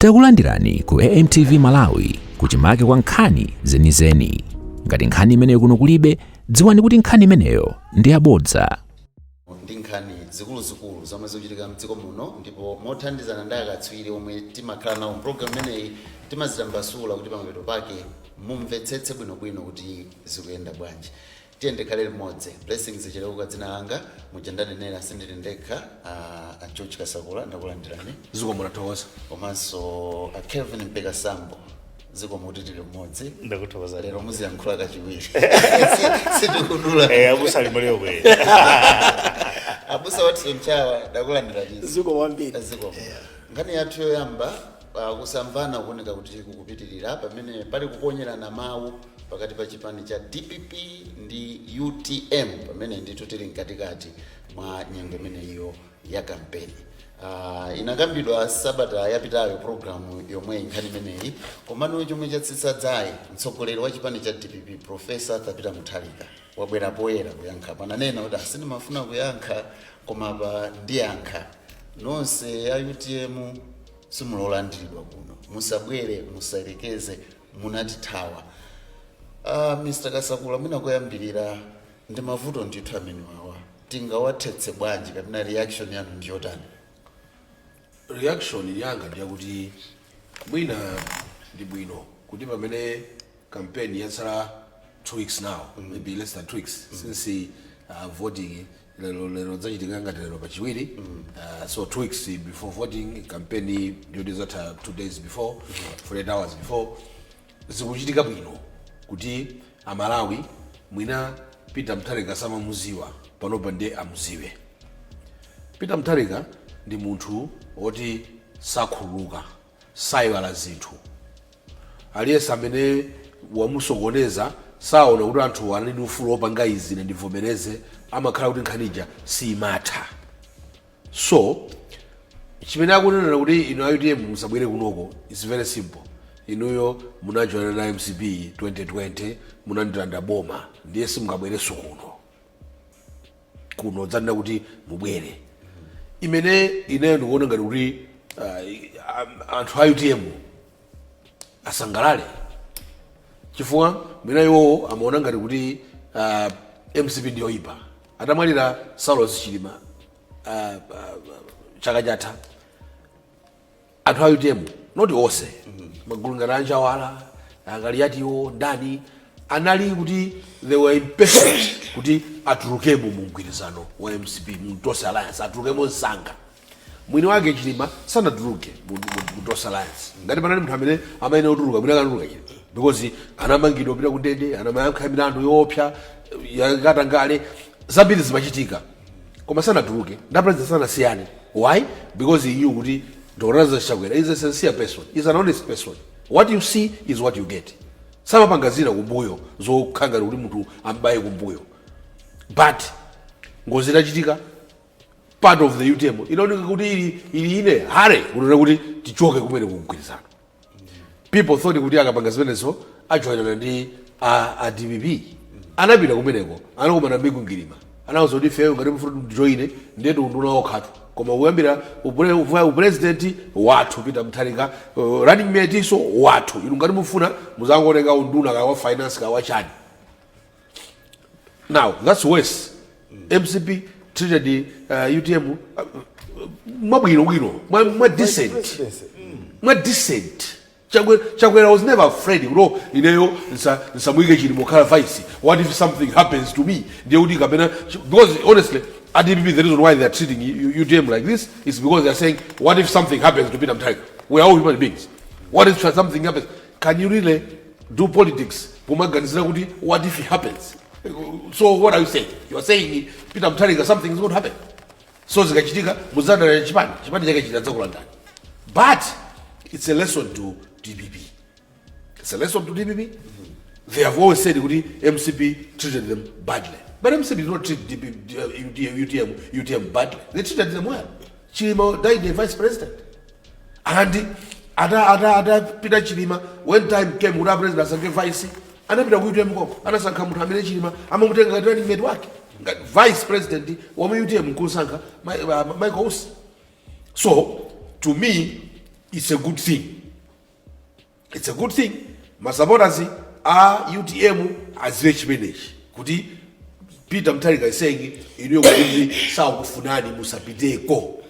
Takulandirani ku AMTV Malawi, kuchimake kwa nkhani zenizeni. Ngati nkhani imeneyo kuno kulibe, dziwani kuti nkhani imeneyo ndi yabodza. Ndi nkhani zikuluzikulu zomwe zikuchitika mdziko muno, ndipo mothandizana ndi akatswiri omwe timakhala nawo mpulogalamu imeneyi, timazitambasula kuti pamapeto pake mumvetsetse bwinobwino kuti zikuyenda bwanji. Tiye ndikhale limodzi. Blessings Chileuka dzina langa. Muja ndanenera, sindili ndekha. A George Kasakula, ndakulandirani. Zikomo, nathokoza. Komanso a Kelvin Mpeka Sambo, zikomo kuti tili limodzi. Ndakuthokoza. Lero muziyankhula kachiwiri, sitikudula. Abusa ali bwe. Abusa Watson Chawa, ndakulandirani. Zikomo kwambiri. Zikomo. Nkhani yathu yoyamba, kusamvana kuoneka kuti kukupitirira pamene pali kuponyerana mawu pakati pa chipani cha DPP ndi UTM, pamene ndithu tili mkatikati mwa nyengo imeneyo ya kampeni. Inakambidwa sabata yapitayo programu yomwe nkhani imeneyi, komano chomwe chatsitsa dzaye, mtsogoleri wa chipani cha DPP, Professor Peter Mutharika, wabwera poyera kuyankha. Pananena kuti asindimafuna kuyankha, koma pa ndiyankha: nonse a UTM simulolandiridwa kuno, musabwere, musayerekeze, munatithawa. Mr Kasakula, mwina koyambirira ndi mavuto ndithu amene wawa tingawathetse bwanji, kapena reaction yanu ndiyotani? Reaction yanga ndiyakuti mwina ndi bwino kuti pamene campaign yatsala 2 weeks now, maybe less than 2 weeks since voting, lero dzachitika ngati lero pachiwiri, so 2 weeks before voting, campaign ndiyoti zatha 2 days before, 48 hours before. Zikuchitika bwino kuti Amalawi mwina Peter Mutharika samamuziwa, panopa ndiye amuziwe. Peter Mutharika ndi munthu woti sakhululuka, sayiwala zinthu. Aliyense amene wamusokoneza saona kuti anthu anali ndi ufulu wopanga izi, ine ndivomereze, amakhala kuti nkhanija simatha. So chimene akunenera kuti inu a UTM musabwere kunoko is very simple: inuyo munajoyana na MCP 2020, munandilanda boma, ndiye simungabwerenso kuno. Kuno dzanena kuti mubwere, imene ineyo ndikuona ngati kuti anthu a UTM asangalale, chifukwa mwina iwowo amaona ngati kuti MCP ndiyoyipa. Atamwalira Saulos Chilima chaka chatha, anthu a UTM, not onse, magulu ngati anjawala, akaliyatiwo, ndani, anali kuti they were impatient kuti atulukemo mu mgwirizano wa MCP, mu Tonse Alliance, atulukemo msanga. Mwini wake Chilima sanatuluke mu Tonse Alliance. Ngati panali munthu amene amayenera kutuluka, mwina akanatuluka Chilima, because anamangidwa kupita ku ndende, anamayankha milandu yoopsa yakatangale, zambiri zimachitika, koma sanatuluke. Nda president sanasiyane. Why? Because he knew kuti Dr Lazarus Chakwera is a sincere person, is an honest person. What you see is what you get. Samapanga zina kumbuyo zokhala ngati kuti munthu ambaye kumbuyo. But ngozi itachitika, part of the UTM inaoneka kuti ili in a hurry kunena kuti tichoke kumene kumgwirizano. People thought kuti akapanga zimenezo ajoinana ndi a DPP. Anapita kumeneko, anakumana mikwingwirima, anawuza kuti ifeyo ngati mufuna tijoine, ndiye unduna okhatu, koma kuyambira upresident wathu Peter Mutharika, running mate iso wathu. Inu ngati mufuna muzangotenga unduna ka wa finance ka wa chani. Now that's worse. MCP treated UTM mwabwinobwino, mwa decent. Presidency. Mwa decent. Chakwera was never afraid kuti, "Oh, ineyo nsamuyike Chilima kukhala vice. What if something happens to me?" Ndiye kuti kapena, because honestly, at DPP, the reason why they are treating UTM like this is because they are saying, "What if something happens to Peter Mutharika? We are all human beings. What if something happens?" Can you really do politics pomaganizira kuti what if it happens? So what are you saying? You are saying Peter Mutharika, something is going to happen, so zikachitika muzadala chipani, chipani chake chitadzakulandani. But it's a lesson to DPP. It's a lesson to DPP. They have always said kuti MCP treated them badly, but MCP did not treat DP, UTM, UTM badly. They treated them well. Chilima died a vice president, and atapita Chilima, when time came kuti president asankhe vice, anapita ku UTM koko, anasankha munthu amene Chilima amamutenga ngati running mate wake, ngati vice president wa mu UTM, nkusankha Michael Usi. So to me, It's a good thing, it's a good thing. Masupporters a UTM aziwe chimenechi kuti Peter Mutharika is saying inuyo kuti sakufunani, musapiteko.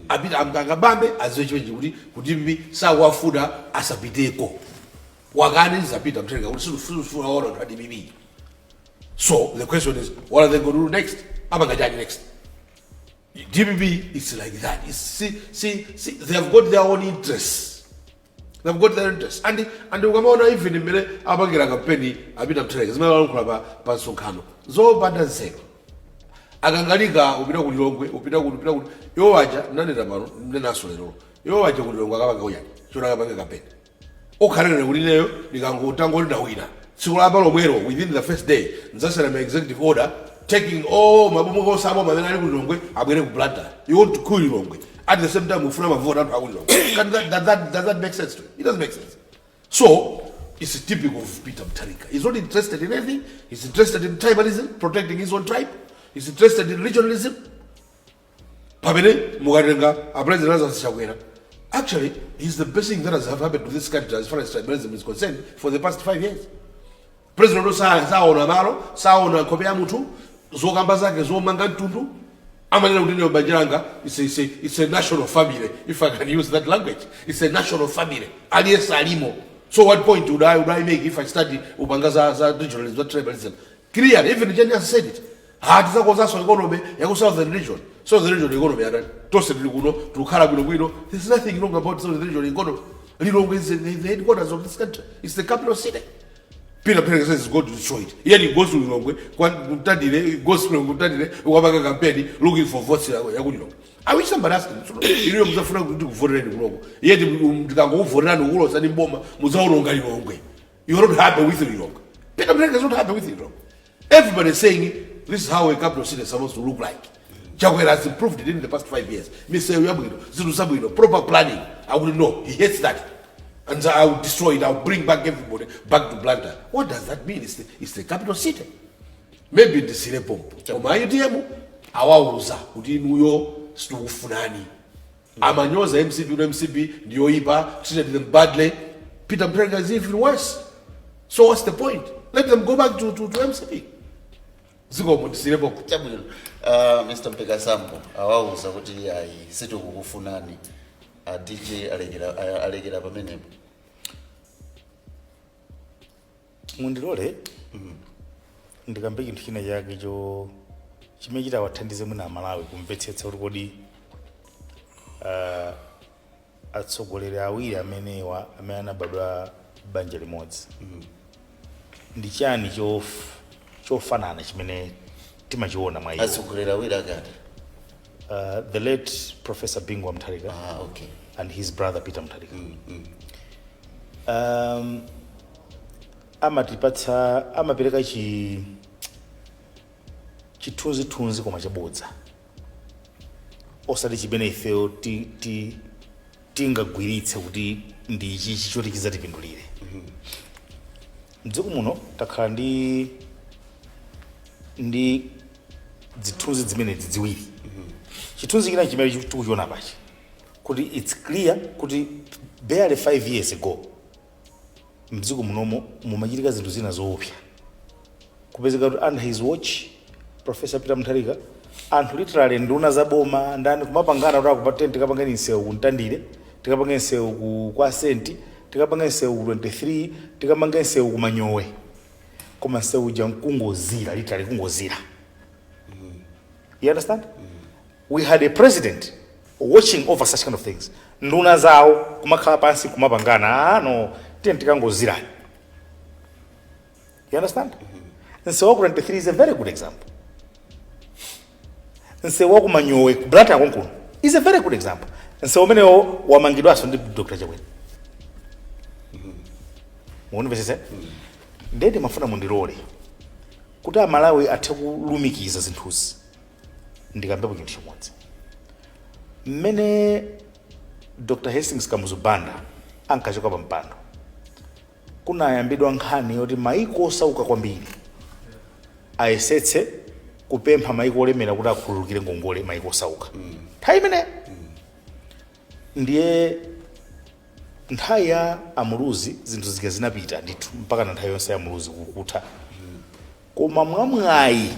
Apita akabambe aziwe chimenechi kuti DPP sakuwafuna, asapiteko. Wakaniza Peter Mutharika kuti sifuna ona anthu a DPP. So the question is, what are they going to do next? Apanga chani next? DPP is like that. It's, see, they have got their own interests. They've got their interests. And ukamaona even mmene apangira kampeni a Peter Mutharika, zimene alankhula pa msonkhano, zopanda nzeru. Akangalika upita ku Lilongwe, upita kuti, upita kuti. Iwo waja nanena pano, mnenaso lero. Iwo waja ku Lilongwe akapanga uyani? Chona akapanga kampeni. Okhalera kuti ineyo ndikangotangoti ndawina, tsiku lapa lomwero, within the first day, ndzasala my executive order taking all maboma onse aboma amene ali ku Lilongwe abwere ku Blantyre. You want to kill Lilongwe. At the same time ufuna mavoti anthu aku Lilongwe. Can that, does that, does that make sense to you? It doesn't make sense. So it's typical of Peter Mutharika. He's not interested in anything. He's interested in tribalism, protecting his own tribe. He's interested in regionalism. Pamene mukatenga a President Lazarus Chakwera, actually he's the best thing that has happened to this country as far as tribalism is concerned for the past 5 years. President saona malo, saona nkhope ya munthu, zokamba zake zomanga mtundu. Amanena kuti ndiyo banja langa, it's a national family, if I can use that language. It's a national family, aliyense alimo. So what point would I make if I study upanga za regionalism, za tribalism? Clearly, even Jane has said it. Hatizakozanso economy yaku Southern Region. Southern Region economy yatani? Tonse tili kuno, tikukhala bwinobwino. There's nothing wrong about Southern Region economy. Lilongwe is the headquarters of this country. It's the capital city. Peter Mutharika says he's going to destroy it. Yet he goes to Lilongwe, Mtandire, he goes to Lilongwe, Mtandire, ukapanga campaign looking for votes ya ku Lilongwe. I wish somebody asked him, so, inuyo muzafuna kuti kuvotereni kuloko. Yet ndikangokuvoterani ukulosani mboma, muzaononga Lilongwe. You're not happy with Lilongwe. Peter Mutharika is not happy with Lilongwe. Everybody is saying this is how a capital city is supposed to look like. Chakwera has improved it in the past 5 years. Misewu yabwino, zinthu zabwino, proper planning. I would know. He hates that. And so I will destroy it. I will bring back everybody back to Blantyre. What does that mean? It's the capital city. Maybe ndisire pompo. Koma UTM awauza kuti inuyo situkufunani. Amanyoza MCP kuti MCP ndiyoipa, treated them badly. Peter Mutharika is even worse. So what's the point? Let them go back to MCP. Zikomo, ndisire pompo. Chabwino. Mr Mpekasambo, awauza kuti ayi, sitikukufunani. A DJ alekera pamenepo. Mundilole ndikambe chinthu china chake cho chimene chitawathandize mwina Amalawi kumvetsetsa kuti kodi atsogoleri awiri amenewa amene anabadwa banja limodzi ndi chani chofanana chimene timachiona mwa iwo? Atsogoleri awiri akati? The late Professor Bingu wa Mutharika Ah, okay. and his brother Peter Mutharika. Amatipatsa, amapereka chithunzithunzi koma chabodza, osati chimene ifeyo tingagwiritse kuti ndi ichichi choti chidzatipindulire mdziko muno. Takhala ndi zithunzi zimenezi ziwiri. Chithunzi china chimene tikuchiona pachi kuti it's clear kuti barely 5 years ago mdziko munomo mumachitika zinthu zina zoopsa, kupezeka kuti under his watch, Professor Peter Mutharika, anthu literally nduna za boma ndani kumapangana kuti akupateni, tikapangeni msewu ku Mtandire, tikapange msewu ku kwa Senti, tikapange msewu ku 23, tikapange msewu ku Manyowe, koma msewu uja nkungozira, literally kungozira. You understand? We had a president watching over such kind of things. Nduna zawo kumakhala pansi kumapangana, ah no, tiye tikangozirani. You understand? Msewu wa ku 23 is a very good example. Msewu wa ku Manyowe, ku Blantyre konkuno, is a very good example. Msewu umenewo wamangidwanso ndi Dr Chakwera. Muonivesese ndende mafuna mundilole kuti Amalawi athe kulumikiza zinthuzi. Ndikambepo chinthu chimodzi. Mmene Dr Hastings Kamuzu Banda ankachoka pa mpando, kunayambidwa nkhani yoti maiko osauka kwambiri ayesetse kupempha maiko olemera kuti akhululukire ngongole maiko osauka. Nthawi imene ndiye Nthawi ya Amuluzi zinthu zika zinapita ndithu mpaka na nthawi yonse ya Muluzi kukutha, koma mwamwayi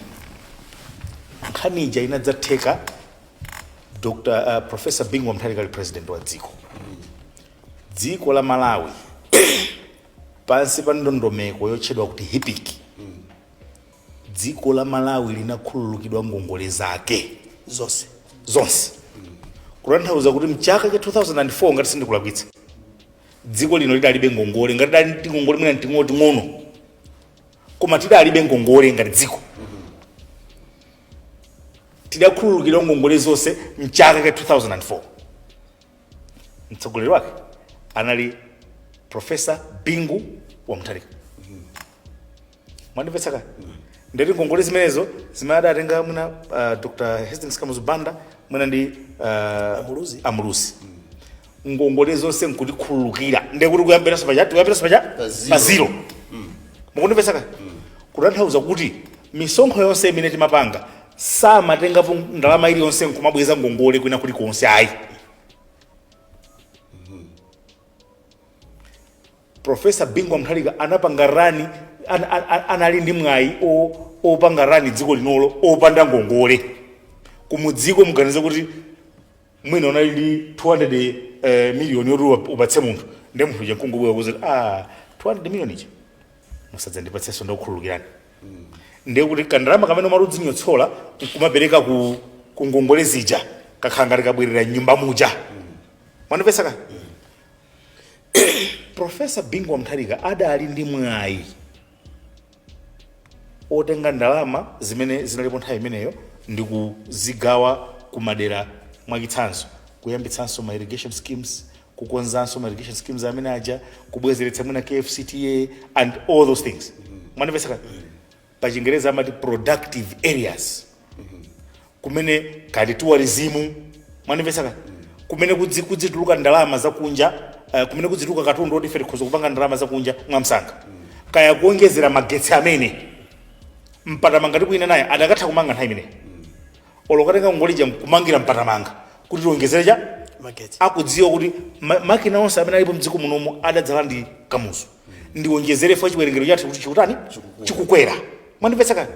nkhani ija inadzatheka Dr Professor Bingu Mutharika ali president wa dziko. Dziko la Malawi, pansi pa ndondomeko yotchedwa kuti HIPIC, dziko la Malawi linakhululukidwa ngongole zake zonse. Zonse. Kutanthauza kuti mchaka cha 2004, ngati sindikulakwitsa, dziko lino lidalibe ngongole. Ngati dali ndi ngongole mwina ting'ono, koma tidalibe ngongole ngati dziko. Tidakhululukidwa ngongole zonse mchaka cha 2004. Mtsogoleri wake anali Professor Bingu wa Mutharika. Mwandimvetsa kaya? Ndeti ngongole zimenezo zimene adatenga mwina Dr Hastings Kamuzu Banda, mwina ndi Amuluzi. Amuluzi, ngongole zonse nkutikhululukira, ndekuti kuyambiranso pacha, tikuyambiranso pacha Pa zero. Pa zero. Mukundimvetsa kaya? Kutanthauza kuti misonkho yonse imene timapanga samatengapo ndalama iliyonse nkumabweza ngongole kwina kulikonse, ayi. Professor Bingu wa Mutharika anapanga run, anali ndi mwayi opanga run dziko linolo opanda ngongole. Kumudziko muganize kuti mwina unali ndi 200 miliyoni yoti upatse munthu, ndi munthu uja nkungobwera kuti, "Ah, 200 miliyoni ija musadzandipatsenso, ndakukhululukirani." Ndiye kuti kandalama kamene umati udzinyotsola nkumapereka ku ngongole zija kakhala ngati kabwerera mnyumba muja. Mwandipesa ka? Professor Bingu wa Mutharika adali ndi mwayi otenga ndalama zimene zinalipo nthawi imeneyo ndi kuzigawa kumadera, mwachitsanzo kuyambitsanso ma irrigation schemes, kukonzanso ma irrigation schemes amene aja, kubwezeretsa mwina KFCTA and all those things. Mwandipesa ka? Pa Chingereza amati productive areas, kumene kati tourism. Mwandipesa ka? Kumene kudzituluka ndalama zakunja, kumene kudzituluka katundu oti ife tikhoza kupanga ndalama zakunja mwamsanga, kaya kuonjezera magetsi amene Mpatamanga tikuine naye adakatha kumanga nthawi imeneyi, olo katenga ngongole kumangira Mpatamanga kuti tionjezere cha magetsi. Akudziwa kuti makina onse amene alipo mdziko munomu adadzala ndi Kamuzu, ndiwonjezere fo chiwerengero chathu kuti chikutani, chikukwera. Mwandimvetsa kani?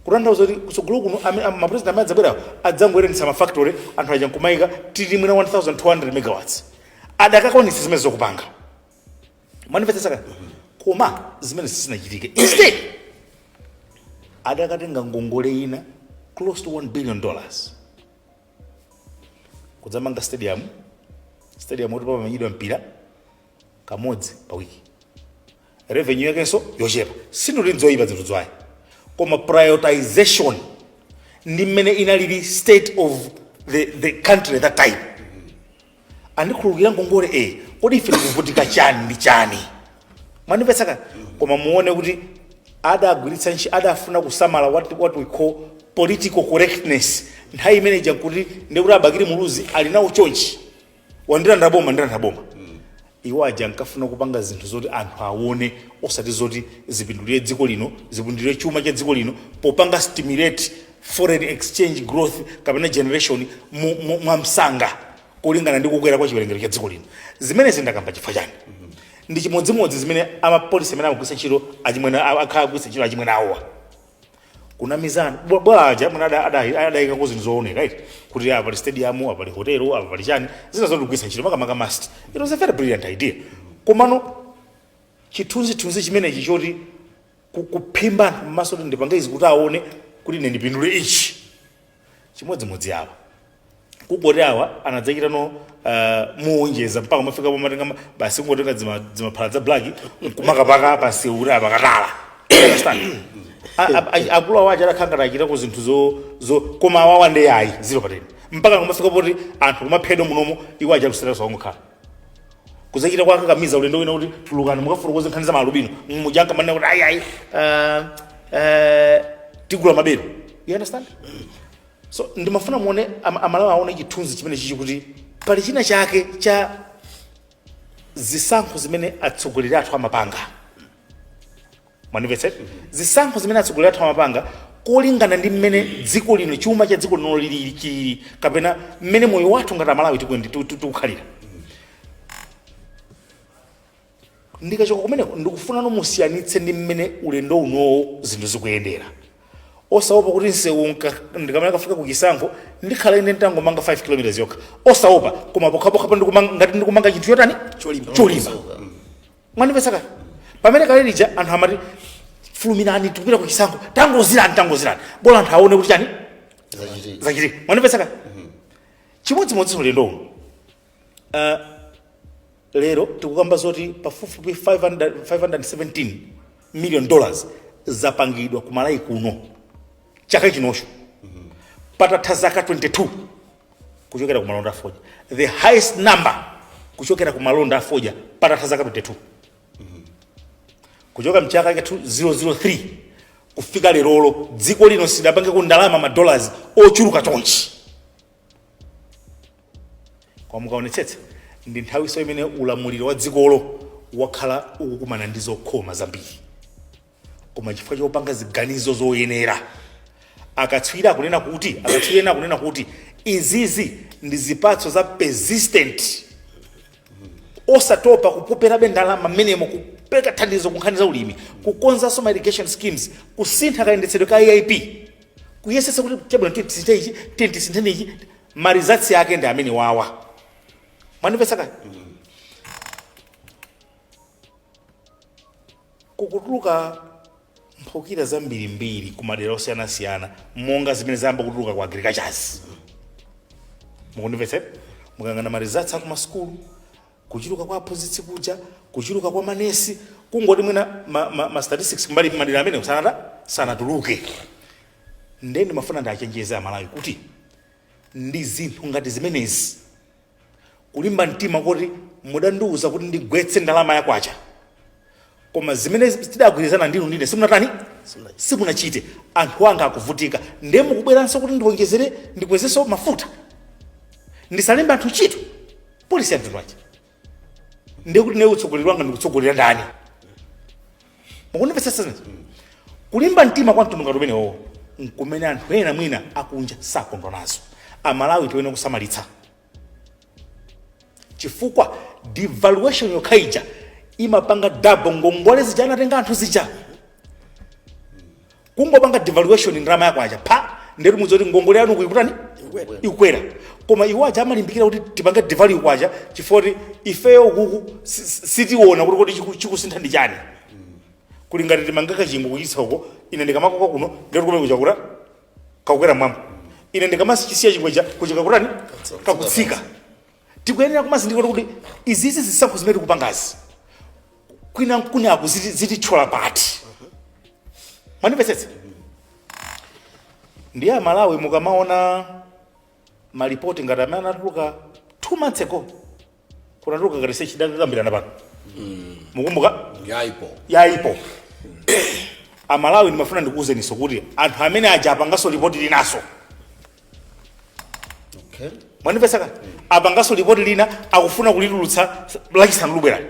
Kutanthauza kuti kutsogolo kuno mapresident amene adzabwerawo adzangoyerenetsa mafactory, anthu aja nkumayika tili mwina 1200 megawatts. Adakakwanitsa zimene zokupanga. Mwandimvetsetsa kani? Koma zimene sizinachitike. Instead adakatenga ngongole ina close to $1 billion kudzamanga stadium, stadium kuti pamamenyedwa mpira kamodzi pa wiki, revenue yakenso yochepa. Sindikuti nzoyipa zinthu zwayi, koma prioritization ndi mmene inalili state of the country at that time. Andikhululukira ngongole, kodi ife tikuvutika chani ndi chani? Mwandimvetsa kani? Koma muone kuti adagwiritsa ntchito, adafuna kusamala what we call political correctness nthawi imeneja, kuti ndikuti Abakili Muluzi ali nawo chonchi, wandilanda boma, ndilanda boma. Iwo aja ankafuna kupanga zinthu zoti anthu aone, osati zoti zipindulire dziko lino, zipindulire chuma cha dziko lino popanga stimulate foreign exchange growth kapena generation mwamsanga kulingana ndi kukwera kwa chiwerengero cha dziko lino. Zimene zindakamba chifukwa chani? Ndi chimodzimodzi zimene amapolisi amene amagwiritsa ntchito achimwene, akhala agwiritsa ntchito achimwene awowa kunamizana. Bwala aja mwina adayikako zinthu zooneka, right, kuti apa pali stadium, apa pali hotel, apa pali chani, zina zoti kugwiritsa ntchito makamaka MUST. It was a very brilliant idea, komano chithunzithunzi chimenechi choti kuphimba anthu m'maso kuti ndipange izi kuti aone kuti ine ndipindule ichi, chimodzimodzi awa. Kungoti awa anadzachita no muonjeza mpaka mafika pomatenga basi kungotenga dzimaphala za black nkumakapaka pansewu kuti apakatala. Understand? Akulu awo aja adakhala ngati achitako zinthu zo, koma awawa ndi ayi, 0 pa 10, mpaka kumafika poti anthu kumaphedwa munomo, iwo aja kusera ongokhala kuzachita kwakakamiza ulendo wina kuti tulukani mukafotokoze nkhani za maalubino mujanka manena kuti ayi ayi, tigula mabelo. You understand? So ndimafuna muone Amalawi aone chithunzi chimene chichi, kuti pali china chake cha zisankho zimene atsogoleri athu amapanga. Mwandimvetsa? Zisankho zimene atsogoleri athu amapanga kolingana ndi mmene dziko lino, chuma cha dziko lino lili chili, kapena mmene moyo wathu ngati Amalawi tikukhalira. Ndikachoka kumeneko, ndikufuna musiyanitse ndi mmene ulendo unowo zinthu zikuyendera, osaopa kuti msewu ndikamene kafika ku chisankho ndikhala ine nditangomanga 5 km yokha, osaopa, koma pokhapokha ndikumanga, ngati ndikumanga chinthu chotani? Cholimba. Cholimba. Mwandipeza kale? Pamene kale lija anthu amati, "Fulumirani, tikupita ku chisankho, tangozirani, tangozirani, bola anthu aone kuti chani?" Zachitika. Zachitika. Mwandipeza kale? Chimodzimodzi ulendo uno. Lero tikukamba zoti pafupifupi 500 517 million dollars zapangidwa ku Malawi kuno chaka chinocho, patatha zaka 22 kuchokera ku malonda a fodya, the highest number kuchokera ku malonda a fodya patatha zaka 22, kuchoka mchaka cha 2003 kufika lerolo, dziko lino sidapange ku ndalama ma dollars ochuluka chonchi. Kwa mukaonetsetsa, ndi nthawiso imene ulamuliro wa dzikolo wakhala ukukumana ndi zokhoma zambiri, koma chifukwa chopanga ziganizo zoyenera, akatswiri ena akunena kuti izizi ndi zipatso za persistent, osatopa kupoperabe ndalama mmenemo, kupereka thandizo ku nkhani za ulimi, kukonzanso ma irrigation schemes, kusintha kayendetsedwe ka AIP, kuyesetsa kuti chabwino, tiye tisinthe ichi, tiye tisinthe ichi. Ma results ake ndi amene wawa. Mwandipeza kale? Kukutuluka mphukira zambirimbiri ku madera osiyanasiyana, monga zimene zayamba kutuluka ku agricultures. Mukundimvetsa? Mukangana ma results aku masukulu, kuchuluka kwa aphunzitsi kuja, kuchuluka kwa manesi, kungoti mwina ma statistics kumbali madera amene sanatuluke. Ndiye ndimafuna ndachenjeze Amalawi kuti ndi zinthu ngati zimenezi, kulimba mtima kuti mudandiuza kuti ndigwetse ndalama yakwacha, koma zimene tidagwirizana ndinu ndine simunatani? Simunachite. Anthu anga akuvutika, ndiye mukubweranso kuti ndiwonjezere, ndikwezenso mafuta, ndisalembe anthu ntchito, policy ya mtundu wache? Ndiye kuti ndiye utsogoleri wanga ndikutsogolera ndani? Mukundimvetsetsa zimenezo? Kulimba mtima kwa mtundu ngati umenewo nkumene anthu ena mwina akunja sakondwa nazo. Amalawi tiwene kusamalitsa, chifukwa devaluation yokha ija imapanga double ngongole zija anatenga anthu zija. Kungopanga devaluation ndalama yakwacha pa, ndetu mudzoti ngongole yanu kuikutani? Ikukwera. Koma iwo aja amalimbikira kuti tipange devalue kwacha, chifukwa kuti ifeyo ukuku sitiona kuti kodi chikusintha ndi chani. Kuli ngati timanga kachingwe kuchitsa uko, ine ndikamakoka kuno, ndetu kumene kuchakuta kakukwera mwamba. Ine ndikamachisiya chingwe kuchika kutani? Kakutsika. Tikuyenera kumazindikira kuti izizi zisankho zimene tikupangazi, kwina nkunaku zitithyola pati. Mwandimvetsetsa? Ndiye Amalawi, mukamaona malipoti ngati amene anatuluka 2 months ago, kunatuluka ngati sechidakakambirana pano, mukumbuka? Yaipo. Yaipo. Amalawi, ndimafuna ndikuwuzeniso kuti anthu amene aja apanganso ripoti linaso. Mwandimvetsa? Apanganso ripoti lina, akufuna kulitulutsa Lachisanu lubwerali,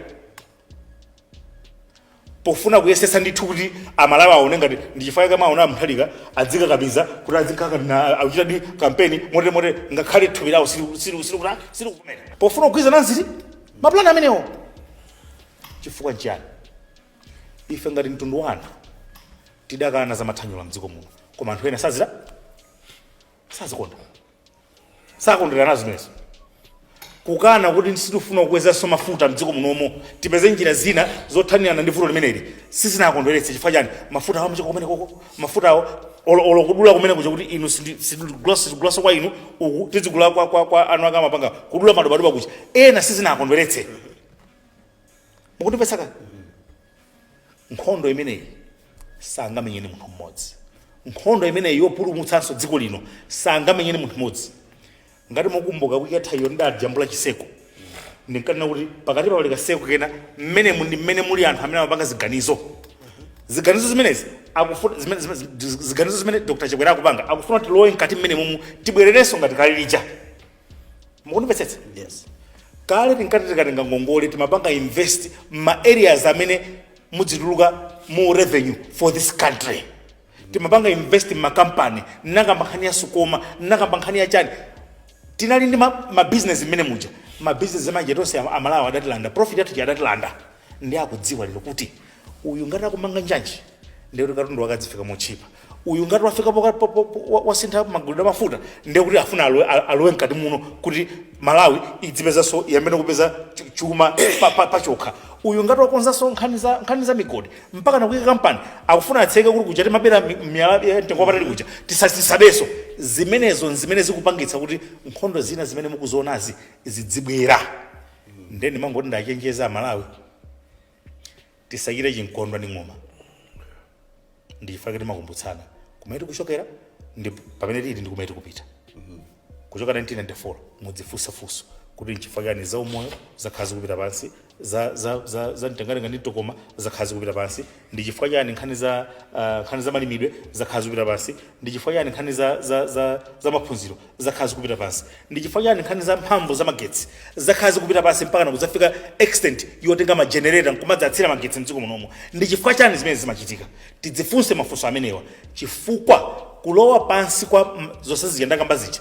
pofuna kuyesetsa ndithu kuti Amalawi aone ngati ndichifukwa chake maona amthalika adzikakamiza kuti adzikakana akuchita di kampeni motere motere, ngakhale thupi lawo sili kuvomera, pofuna kugwirizana nziti mapulani amenewo. Chifukwa nchiyani? Ife ngati mtundu wa anthu tidakana za mathanyula mdziko muno, koma anthu ena sazira, sazikonda, sakondera nazo zimenezo. Kukana kuti sitifuna kukwezanso mafuta mdziko munomo, tipeze njira zina zothanirana ndi vuto limeneli, sizinakondweretse. Chifukwa chani? Mafuta awo amacheka kumene koko, mafuta awo olo kudula kumene kuja, kuti inu sitigulaso kwa inu uku, tizigula kwa anu ake amapanga kudula madobadoba kuja, ena sizinakondweretse. Mukundipesaka? Nkhondo imeneyi sangamenyeni munthu mmodzi. Nkhondo imeneyi yopulumutsanso dziko lino sangamenyeni munthu mmodzi. Ngati mukumbuka, wiki yathayo ndidajambula chiseko, ndinkanena kuti pakati pali kaseko kena, mmenemu ndi mmene muli anthu amene amapanga ziganizo. Ziganizo zimenezi akufuna ziganizo zimene Dr Chakwera akupanga, akufuna tilowe mkati mmene mumu, tibwererenso ngati kale lija. Mukundimvetsetsa? Yes. Kale tinkati tikatenga ngongole, timapanga invest ma areas amene mudzituluka mu revenue for this country. Timapanga invest makampani, nakamba nkhani ya Sucoma, nakamba nkhani ya chani. Tinali ndi ma business mmene muja, ma business amanje tonse Amalawi adatilanda profit yathu, adatilanda. Ndi akudziwa lero kuti uyu ngati akumanga njanji, ndiye kuti katundu wake adzifika mochipa. Uyu ngati wafika wasintha magulidwe amafuta, ndiye kuti afuna alowe mkati muno kuti Malawi idzipezanso, iyambene kupeza chuma pachokha. Uyu ngati wakonzanso nkhani za migodi mpaka nakuyika kampani, akufuna atseke kuti kuja timabera miyala ya mtengo wapatali kuja tisabenso. Zimenezo nzimene zikupangitsa kuti nkhondo zina zimene mukuzionazi zidzibwera. Ndiye ndimangoti ndachenjeza Amalawi, tisachite chinkondwa ndi ng'oma. Ndichifukwa timakumbutsana kumene tikuchokera ndi pamene tili ndi kumene tikupita. Kuchoka 1994, mudzifunsafunso kuti nchifukwa chani za umoyo zakhala zikupita pansi, za mtengatenga ndi mtokoma zakhala zikupita pansi? Ndi chifukwa chani nkhani za malimidwe zakhala zikupita pansi? Ndi chifukwa chani nkhani za maphunziro zakhala zikupita pansi? Ndi chifukwa chani nkhani za mphamvu za magetsi zakhala zikupita pansi mpaka nakudzafika extent yotenga magenerator nkumadzatsira magetsi mdziko munomo? Ndi chifukwa chani zimene zimachitika? Tidzifunse mafunso amenewa, chifukwa kulowa pansi kwa zonse zija ndakamba zija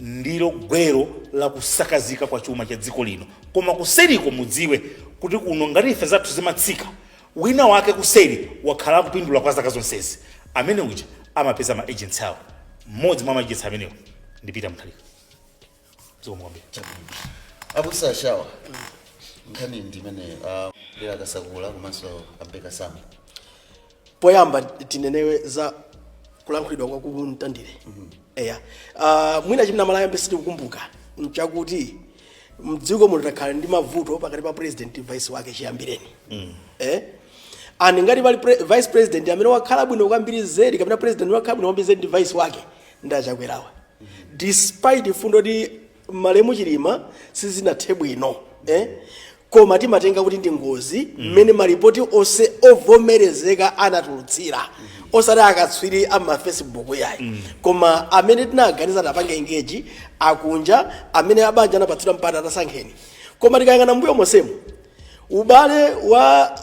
ndilo gwero la kusakazika kwa chuma cha dziko lino. Koma kuseriko mudziwe kuti kuno ngati ife zathu zimatsika, wina wake kuseri wakhala akupindula kwa zaka zonsezi. Amene uja amapeza ma agents awo. Mmodzi mwa ma agents amenewo ndi Peter Mutharika. Zikomo kwambiri. Abusa Ashawa, nkhani ndimene lera Kasakula komanso Abeka Sam. Poyamba tinenewe za kulankhulidwa kwa kumtandire. Eya, mwina chimene Amalawi sitikukumbuka nchakuti mdziko muno takhala ndi mavuto pakati pa president ndi vice wake chiyambireni. And ngati pali vice president amene wakhala bwino kwambiri zedi, kapena president wakhala bwino kwambiri zedi ndi vice wake, ndi Achakwerawa, despite fundo kuti malemu Chilima sizinathe bwino, Koma timatenga kuti ndi ngozi mmene malipoti onse ovomerezeka anatulutsira, osati akatswiri ama Facebook yayi, koma amene tinaganiza tapange engage akunja, amene abanja anapatsidwa mpata atasankheni. Koma tikayang'ana mbuyo monsemo, ubale wa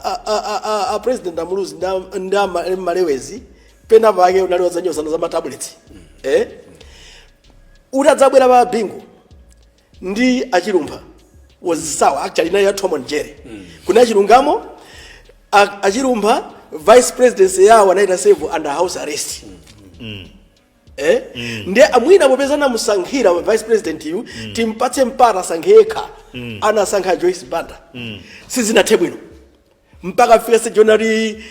a President Amuluzi ndi Malewezi pena pake unali wadzanyozana za matablets, Utadzabwera pa Bingu ndi Achilumpha was sawa. Actually inali ya Tom and Jerry. Kuna chilungamo, Achilumpha vice presidency yawo anaita serve under house arrest. Ndiye amwina popeza anamusankhira vice president yu, timpatse mpata asankhe yekha. Anasankha Joyce Banda. Sizinathe bwino mpaka fika sejonali.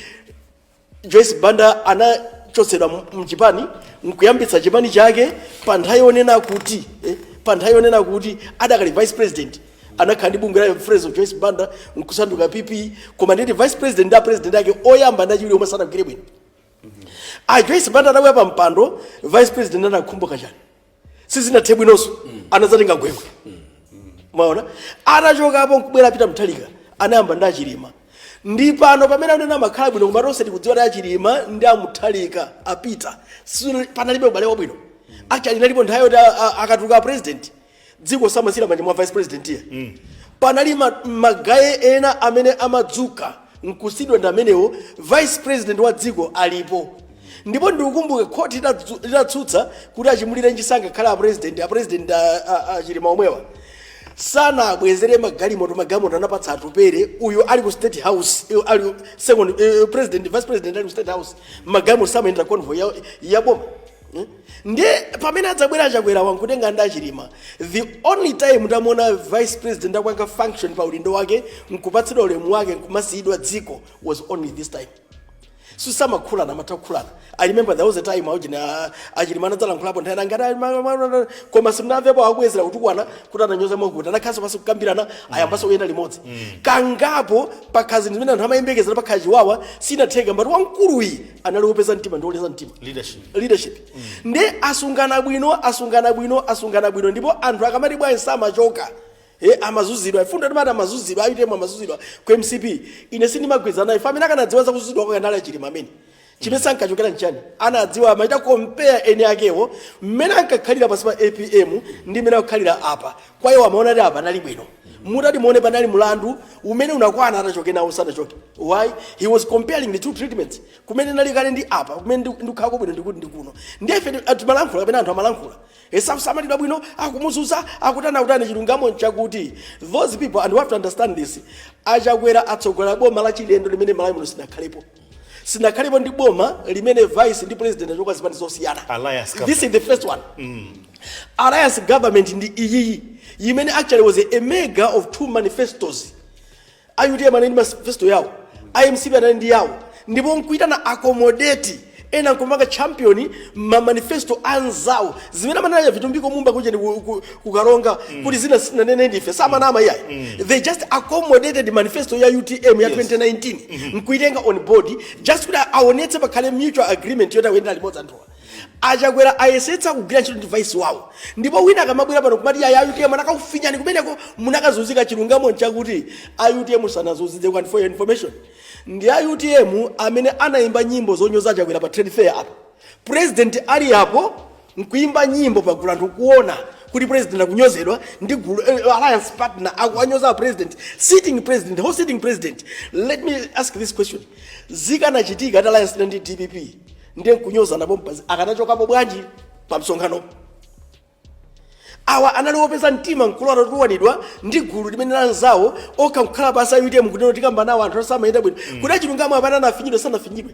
Joyce Banda anachotsedwa mchipani nkuyambitsa chipani chake pa nthawi yonena kuti adakali vice president. Anakhala ndi bungwe la Friends of Joyce Banda nkusanduka PP. Koma nditi vice president ndi a president ake oyamba ndi achiwiri omwe sanagwire bwino. A Joyce Banda atabwera pa mpando, vice president anakhumbuka chani, sizinathe bwinonso, anadzatenga Gwengwe. Mwaona, atachokapo nkubwera Peter Mutharika, anayamba ndi Achilima. Ndi pano pamene anena amakhala bwino, koma tonse tikudziwa kuti Achilima ndi Amutharika apita panalibe ubale wabwino. Actually inalipo nthawi yoti akatuluka president, dziko samasira manja mwa vice president iye. Panali magaye ena amene amadzuka nkusidwa ndi amenewo. Vice president wa dziko alipo, ndipo ndikukumbuke khoti litatsutsa kuti achimulire nchisangakhale a president, Achilima omwewa sanabwezere magalimoto. Magalimoto anapatsa Atupere uyu ali ku State House, ali second president, vice president ali ku State House, magalimoto samayendera convoy ya boma. Ndiye pamene adzabwera Achakwera wankutenga ndi Achilima, the only time tamuona vice president akwanga function pa udindo wake, nkupatsidwa ulemu wake, nkumasiyidwa dziko, was only this time. Samakhulana, amatha kukhulana. I remember there was a time aujina Achilima anadzalankhulapo nthawi ngati, koma simunamvepo akubwezera kutukwana kuti ananyoza mwakuti. Anakhalanso pasi kukambirana, ayambanso kuyenda limodzi. Kangapo pakhazi zimene anthu amayembekezera pakhala chiwawa, sinatheka. Mbati wamkuluyi anali wopeza mtima ndi woleza mtima. Leadership. Leadership. Ndi asungana bwino, asungana bwino, asungana bwino. Ndipo anthu akamati bwanji samachoka, amazuzidwa, ifundo timati amazuzidwa, aitemo amazuzidwa ku MCP, ine sindimagwirizana naye. Amene akanadziwa za kuzuzidwa kwake anali Achilima. Amene chimene sankachokera nchani? Anadziwa, amachita compare eni akewo mmene ankakhalira pasi pa APM ndi mmene akukhalira apa. Kwa iwo amaona kuti apa anali bwino. Mutati muone, panali mlandu umene unakwana atachoke nawo, sanachoke. Why? He was comparing the two treatments, kumene nali kale ndi apa kumene ndikukhalako bwino, ndikuti ndikuno. Ndiye ife timalankhula kapena anthu amalankhula, esakusamalidwa bwino, akumuzuza, akutani, akutani. Chilungamo nchakuti those people, and we have to understand this, Achakwera atsogolera boma la chilendo limene Malawi muno sinakhalepo, sinakhalepo ndi boma limene vice ndi president achoka zipani zosiyana. Alliance. This is the first one. Alliance government ndi iyiyi imene actually was a mega of two manifestos. A UTM anali ndi manifesto yawo, iMCP anali ndi yawo, ndipo nkuitana accommodate ena nkumanga champion ma manifesto anzawo, zimene amanena Vitumbiko Mumba kuja ndi kukaronga kuti zina sinanene ndife, samanama iyayi. They just accommodated manifesto ya UTM ya 2019 nkuitenga on board, just kuti aonetse pakhale mutual agreement yoti akuyendera limodzi anthuwa. Achakwera ayesetsa kugwira ntchito ndi vice wawo, ndipo wina akamabwera pano kumati ya UTM anakakufinyani kumeneko, munakazunzika. Chilungamo nchakuti a UTM sanazunzike. And for your information, ndi a UTM amene anayimba nyimbo zonyoza Achakwera pa trade fair apo president ali apo, nkuimba nyimbo pagulu anthu kuona kuti president akunyozedwa ndi gulu alliance partner akuwanyoza president, sitting president, whole sitting president. Let me ask this question: zikanachitika ati alliance ndi DPP ndiye nkunyoza napo mpazi, akanachokapo bwanji pa msonkhanopo? Awa anali opeza mtima mkulu atatuwanidwa ndi gulu limene lanzawo okha nkukhala pasi a UTM kuti tikamba nawo anthu asamayenda bwino, kuti achilungamo apana anafinyidwe, sanafinyidwe.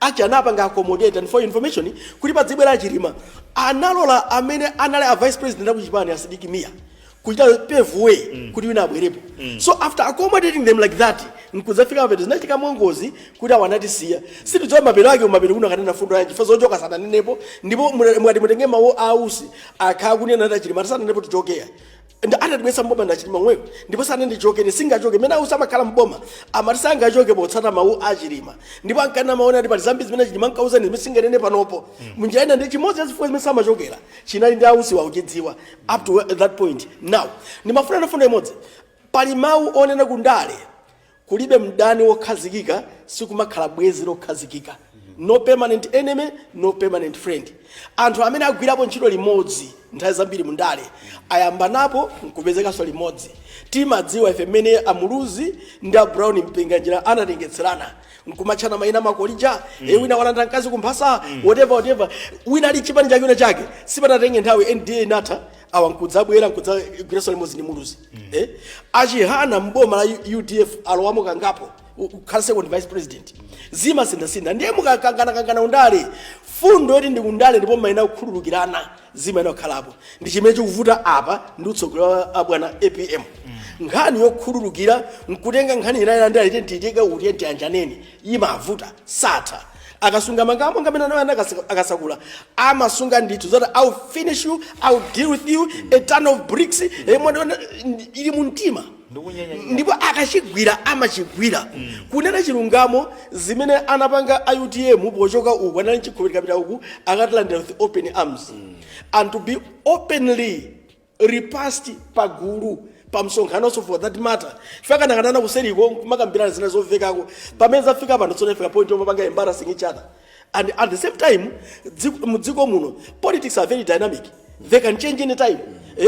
Achi anapanga accommodate. And for your information, kuti padzibwera Achilima, analola amene anali a vice president akuchipani, a Sidik Mia, kuchita pave way kuti wina abwerepo. So after accommodating them like that, nkudzafika mapeto zinachitika mwangozi kuti awo anatisiya. Sitidziwa mapeto ake, mapeto kuno akanena fundo yanji fa zochoka sananenepo. Ndipo mukati mutenge mawu ausi akhala kunena ati Achilima sananenepo tichokeya, ndi atatibwesa mboma ndachilima mweyo, ndipo sanandichokeni, singachoke. Mene ausi amakhala mboma amati sangachoke potsata mawu Achilima, ndipo ankana maona ati pali zambiri zimene Achilima ankauzani zimene singanene panopo munjira ina. Ndi chimodzi cha zifukwa zimene samachokera chinali ndi ausi wauchidziwa up to that point. Now ndimafuna ndafuna imodzi, pali mawu onena kundale, kulibe mdani wokhazikika, sikumakhala bwezi lokhazikika. No permanent enemy, no permanent friend. Anthu amene agwirapo ntchito limodzi nthawi zambiri mundale ayamba napo nkupezekanso limodzi. Timadziwa ife mmene Amuluzi ndi a Brown Mpinganjira anatengetserana nkumatchana mayina makolija, wina walanda mkazi kumphasa, whatever, whatever, wina ali chipani chake, wina chake. Sipanatenge nthawi, NDA inatha, awa nkudzabwera nkudzagwiranso limodzi ndi Muluzi. Achihana mboma la UDF alowamo kangapo kukhala second vice president. Zimasinthasintha, ndiye mukakanganakangana undale, fundo yoti ndi kundale ndipo mayina kukhululukirana zimayina kukhalapo. Ndi chimene chikuvuta apa ndi utsogoleri wa abwana APM, nkhani yokhululukira nkutenga nkhani inayi ndale tiyitike uti tiyanjaneni, imavuta, satha. Akasunga mangamo ngamene anayo akasakula amasunga ndithu zoti "I'll finish you, I'll deal with you, a ton of bricks." Ili mu mtima. Ndipo akachigwira amachigwira. Kunena chilungamo, zimene anapanga a UTM pochoka uku, anali chikhulupiriro kapita uku akatilandira with open arms, and to be openly repassed pagulu pa msonkhanonso for that matter, chifukwa kuseriko kumakambirana zina zomvekako. Pamene zafika pano tsono ifika point yomapanga embarrassing each other. And at the same time, mudziko muno politics are very dynamic, they can change any time.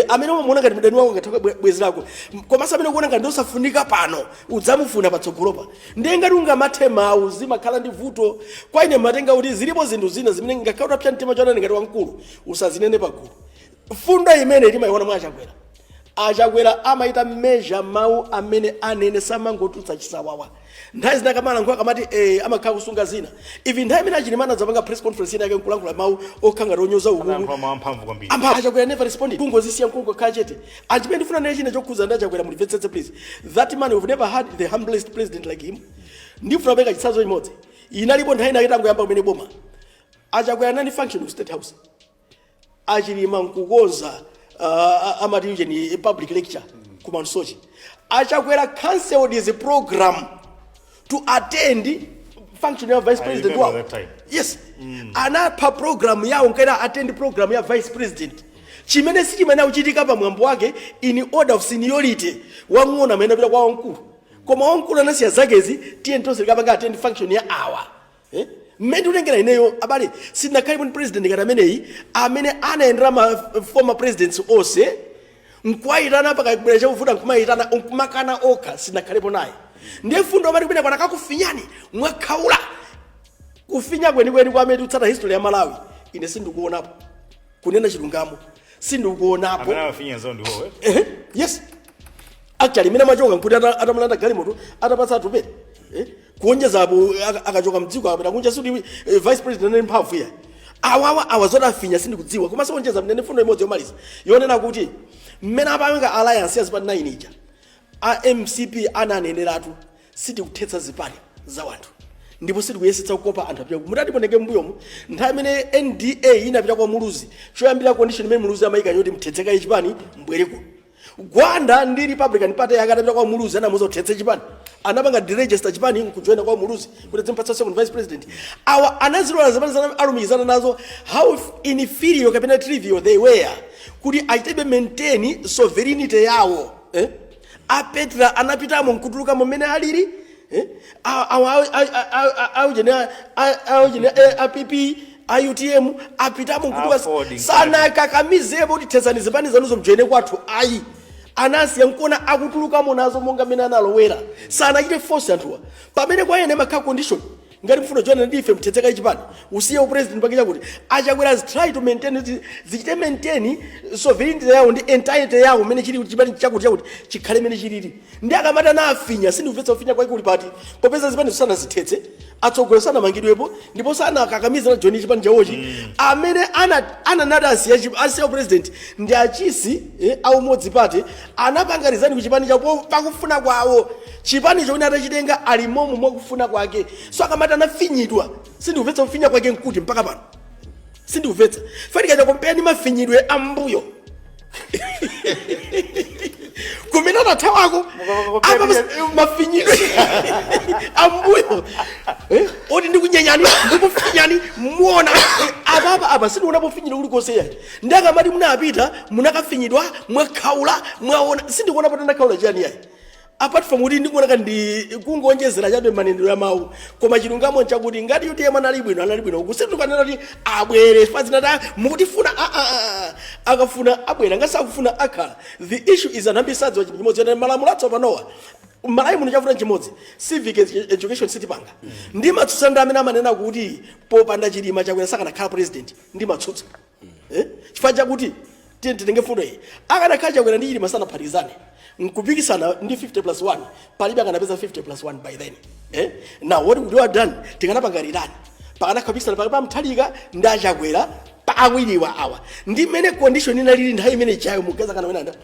Amene umamuona ngati mdani wako ngatha bwezi lako, komanso amene ukuona ngati ndiosafunika pano udzamufuna patsogolopa. Ndiye ngati ungamathe mawu, zimakhala ndi vuto. Kwa ine matenga kuti zilipo zinthu zina zimene ngakhale utapsa mtima chonani ngati wamkulu, usazinene pagulu. Fundo imene timayiona mwa Achakwera, Achakwera amaita measure mawu amene anene, samangotulutsa chisawawa. Nthawi zina akamalankhula akamati amakhala kusunga zina. Ivi nthawi imene Achilimana adzapanga press conference ina yake nkulankhula mawu okhala ngati onyoza ukuku. Anayankhula mawu amphamvu kwambiri. Ampha Achakwera never responded, kungozisiya, nkungokhala chete. Achimene ndifuna nene chine chokhuza ndi Achakwera, mundimvetsetse please. That man, we've never had the humblest president like him. Ndifuna kupereka chitsanzo chimodzi. Inalipo nthawi inake tangoyamba kumene boma, Achakwera nani function ku State House, Achilima nkukonza amati ujeni public lecture ku Mount Soche. Achakwera cancelled his program to attend function ya vice I president remember wawo. that time. Yes, anapha program yawo nkaita attend program ya vice president, chimene sichimene akuchitika pamwambo wake. In order of seniority, wang'ono amene apita kwa wamkulu, koma wamkulu anasiya zakezi, tiye tonse tikapanga attend function ya awa. Eh? Mmene ndikutengera ineyo, abale, sindinakhalepo ndi president ngati ameneyi amene anayendera ma former presidents onse. Nkuwayitana pakabwera chakuvuta, nkumayitana, nkumakana okha, sinakhalepo naye. Ndiye fundo amati kumene kwana kakufinyani mwakhaula, kufinya kwenikweni kwa amene tikutsata history ya Malawi, ine sindikuonapo. Kunena chilungamo, sindikuonapo. Amene amafinya nzawo ndiwowe. Ehe, yes, actually imene amachoka nkuti atamulanda galimoto, atapatsa Atupele, eh? Kuonjeza apo akachoka mdziko apita kunja, suti vice president anali mphamvu iya. Awawa awa zoti afinya sindikudziwa. Komanso onjeza mnene, fundo imodzi yomaliza yonena kuti mmene apanga alliance ya zipani 9 ija, a MCP ananeneratu, sitikuthetsa zipani za wanthu ndipo sitikuyesetsa kukopa anthu apita. Mutati poneke mbuyomu, nthawi imene NDA inapita kwa Muluzi, choyambira condition imene Muluzi amayika yoti mthetseka chipani mbwere kuno. Gwanda ndi Republican Party yake atapita kwa Muluzi, anamuza kuthetse chipani, anapanga deregister chipani nkujoina kwa Muluzi kuti zimpatsa second vice president. Awa anazilola zimene alumikizana nazo, how inferior kapena trivial they were, kuti achitebe maintain sovereignty yawo, eh? A Petra anapitamo nkutulukamo mmene alili, eh? Aujene a PP, a UTM apitamo nkutuluka. Affording. Sanakakamizepo kuti thetsani zipani zanuzo mjoine kwathu, ayi. Anasiya nkuona akutulukamo nazo monga mmene analowera. Sanachite force anthuwa, pamene kwa ene makhala condition, ngati mfuna joina ndife, mthetseka chipani, usiye upresident pake chakuti. Achakwera has tried to maintain zichite maintain sovereignty yawo ndi entirety yawo, mmene chili chipani chakuti chakuti chikhale mmene chilili. Ndi akamati anafinya, sindikupetsa kufinya kwake kuli pati, popeza zipani sanazithetse, atsogoleri sanamangidwepo, ndipo sanakakamiza na join chipani chawochi. Amene ananati asiya president ndi achisi, aumodzi party, anapanga resign ku chipani chawo pakufuna kwawo. Chipani chomwe atachitenga ali momo mwakufuna kwake. So akamati anafinyidwa, sindikupetsa kufinya kwake nkuti. Mpaka pano sindikupetsa. Fanika chakompea ndi mafinyidwe ambuyo kumene anathawako apa, mafinyidwe ambuyo, oti ndikunyenyani, ndikufinyani, muona apapa apa sindikuonapo finyidwe kulikonse yayi. Ndi akamati munapita munakafinyidwa mwakhaula, mwaona, sindikuonapo tandakhaula chani yayi, apart from kuti ndikuoneka ndi kungonjezera chabe manenero ya mawu. Koma chilungamo nchakuti ngati UTM anali bwino, anali bwino. Kusitukanena kuti abwere pazinata mukutifuna, ah, ah, ah. Akafuna abwera, ngati sakufuna akhala. The issue is anthu ambiri sadziwa chinthu chimodzi, yoti malamulo atsopanowa Malawi muno chavuta chimodzi, civic education sitipanga. Ndi matsutsa ndi amene amanena kuti popanda Chilima, Chakwera sakanakhala president. Ndi matsutsa, eh? Chifukwa chakuti tiye titenge fundo iyi, akanakhala Chakwera ndi Chilima sanaphatikizane nkupikisana ndi 50 plus 1, palibe akanapeza 50 plus 1 by then, eh? Now what would you have done? Tikanapanga rirani pakanakhala pakati pa Mutharika ndi aChakwera, pa awiriwa awa, ndi mmene condition inalili nthawi imene chayo, mugaza kana wena nda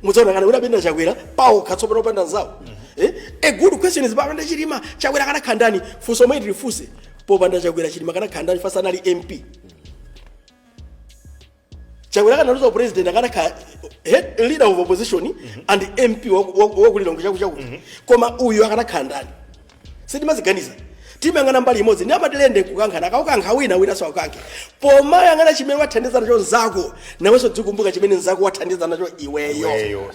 mudzaona kana kuti apenda Chakwera paokha tsopano opanda nzawo, eh? A good question is, popanda Chilima, Chakwera kanakhala ndani? Funso omwe tilifunse, popanda Chakwera, Chilima kanakhala ndani? Fasa anali MP. Chakwera kanaluza president, akanakhala head leader of opposition and MP wakulilongo chaku chakuti. Koma uyu akanakhala ndani? Sitimaziganiza, timayang'ana mbali imodzi ndi amatilende kukankhana, akaukankha wina, winanso akukankhe. Pomayang'ana chimene wathandiza nacho nzako, nawenso dzikumbuka chimene nzako wathandiza nacho iweyo. Iweyo.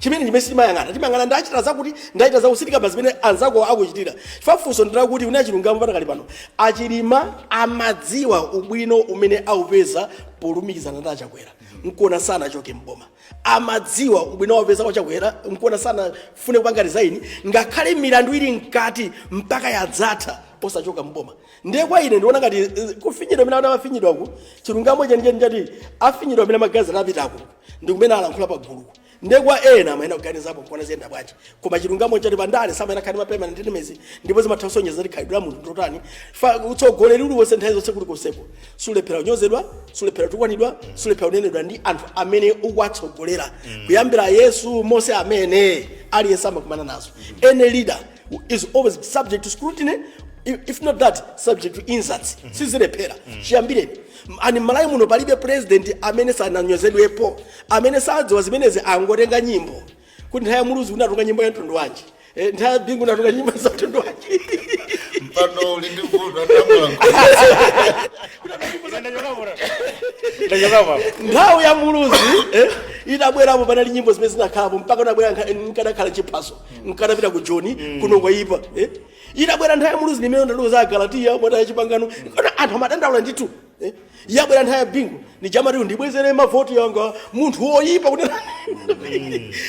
Chimene chimene sitimayang'ana, timayang'ana ndachita zakuti, ndachita zakuti, sitikamba zimene anzako akuchitira. Chifukwa funso ndirakuti une achilungamo patakali pano, aChilima amadziwa ubwino umene aupeza polumikizana ndi aChakwera, nkuona sanachoke mboma. Amadziwa ubwino wapeza kwa Chakwera, nkuona sanafune kupanga resign ngakhale milandu ili mkati mpaka yadzatha osachoka mboma. Ndiye kwa ine ndiona ngati kufinyidwa amene amafinyidwaku, chilungamo chenicheni chati afinyidwa amene magazi anapitako ndi kumene alankhula pa guluku. Ndiye kwa ena amayenera kuganizapo nkuona ziyenda bwanji. Koma chilungamo chati pandale samayenera khani ma permanent enemies, ndipo zimatha kusonyeza kuti khalidwe la munthu ndotani. Fa utsogoleri uliwonse nthawi zonse kulikonseko sulephera kunyozedwa, sulephera kutukwanidwa, sulephera kunenedwa ndi anthu amene ukuwatsogolera. Kuyambira Yesu, Mose, amene aliyense amakumana nazo. Any leader is always subject to scrutiny, if not that, subject to insults. Sizilephera chiyambireni ani Malawi muno palibe president amene sananyozedwepo. Amene sadziwa zimenezi angotenga nyimbo kuti nthawi ya Muluzi unatuluka nyimbo ya mtundu wanji, nthawi ya Bingu unatuluka nyimbo za mtundu wanji. Mpando uli ndi vuto andamulankhula. Ndachokapo. Nthawi ya Muluzi, itabwerapo panali nyimbo zimene zinakhalapo mpaka unabwera nkanakhala chiphaso, nkanapita ku Joni kuno kwaipa, eh? Itabwera nthawi ya Muluzi nimene ndaluza Agalatiya mwata ya Chipangano, kona anthu amadandaula ndithu. Eh? Yabwera nthawi ya Bingu nijamati ndibwezere mavoti yanga, munthu woyipa kuti.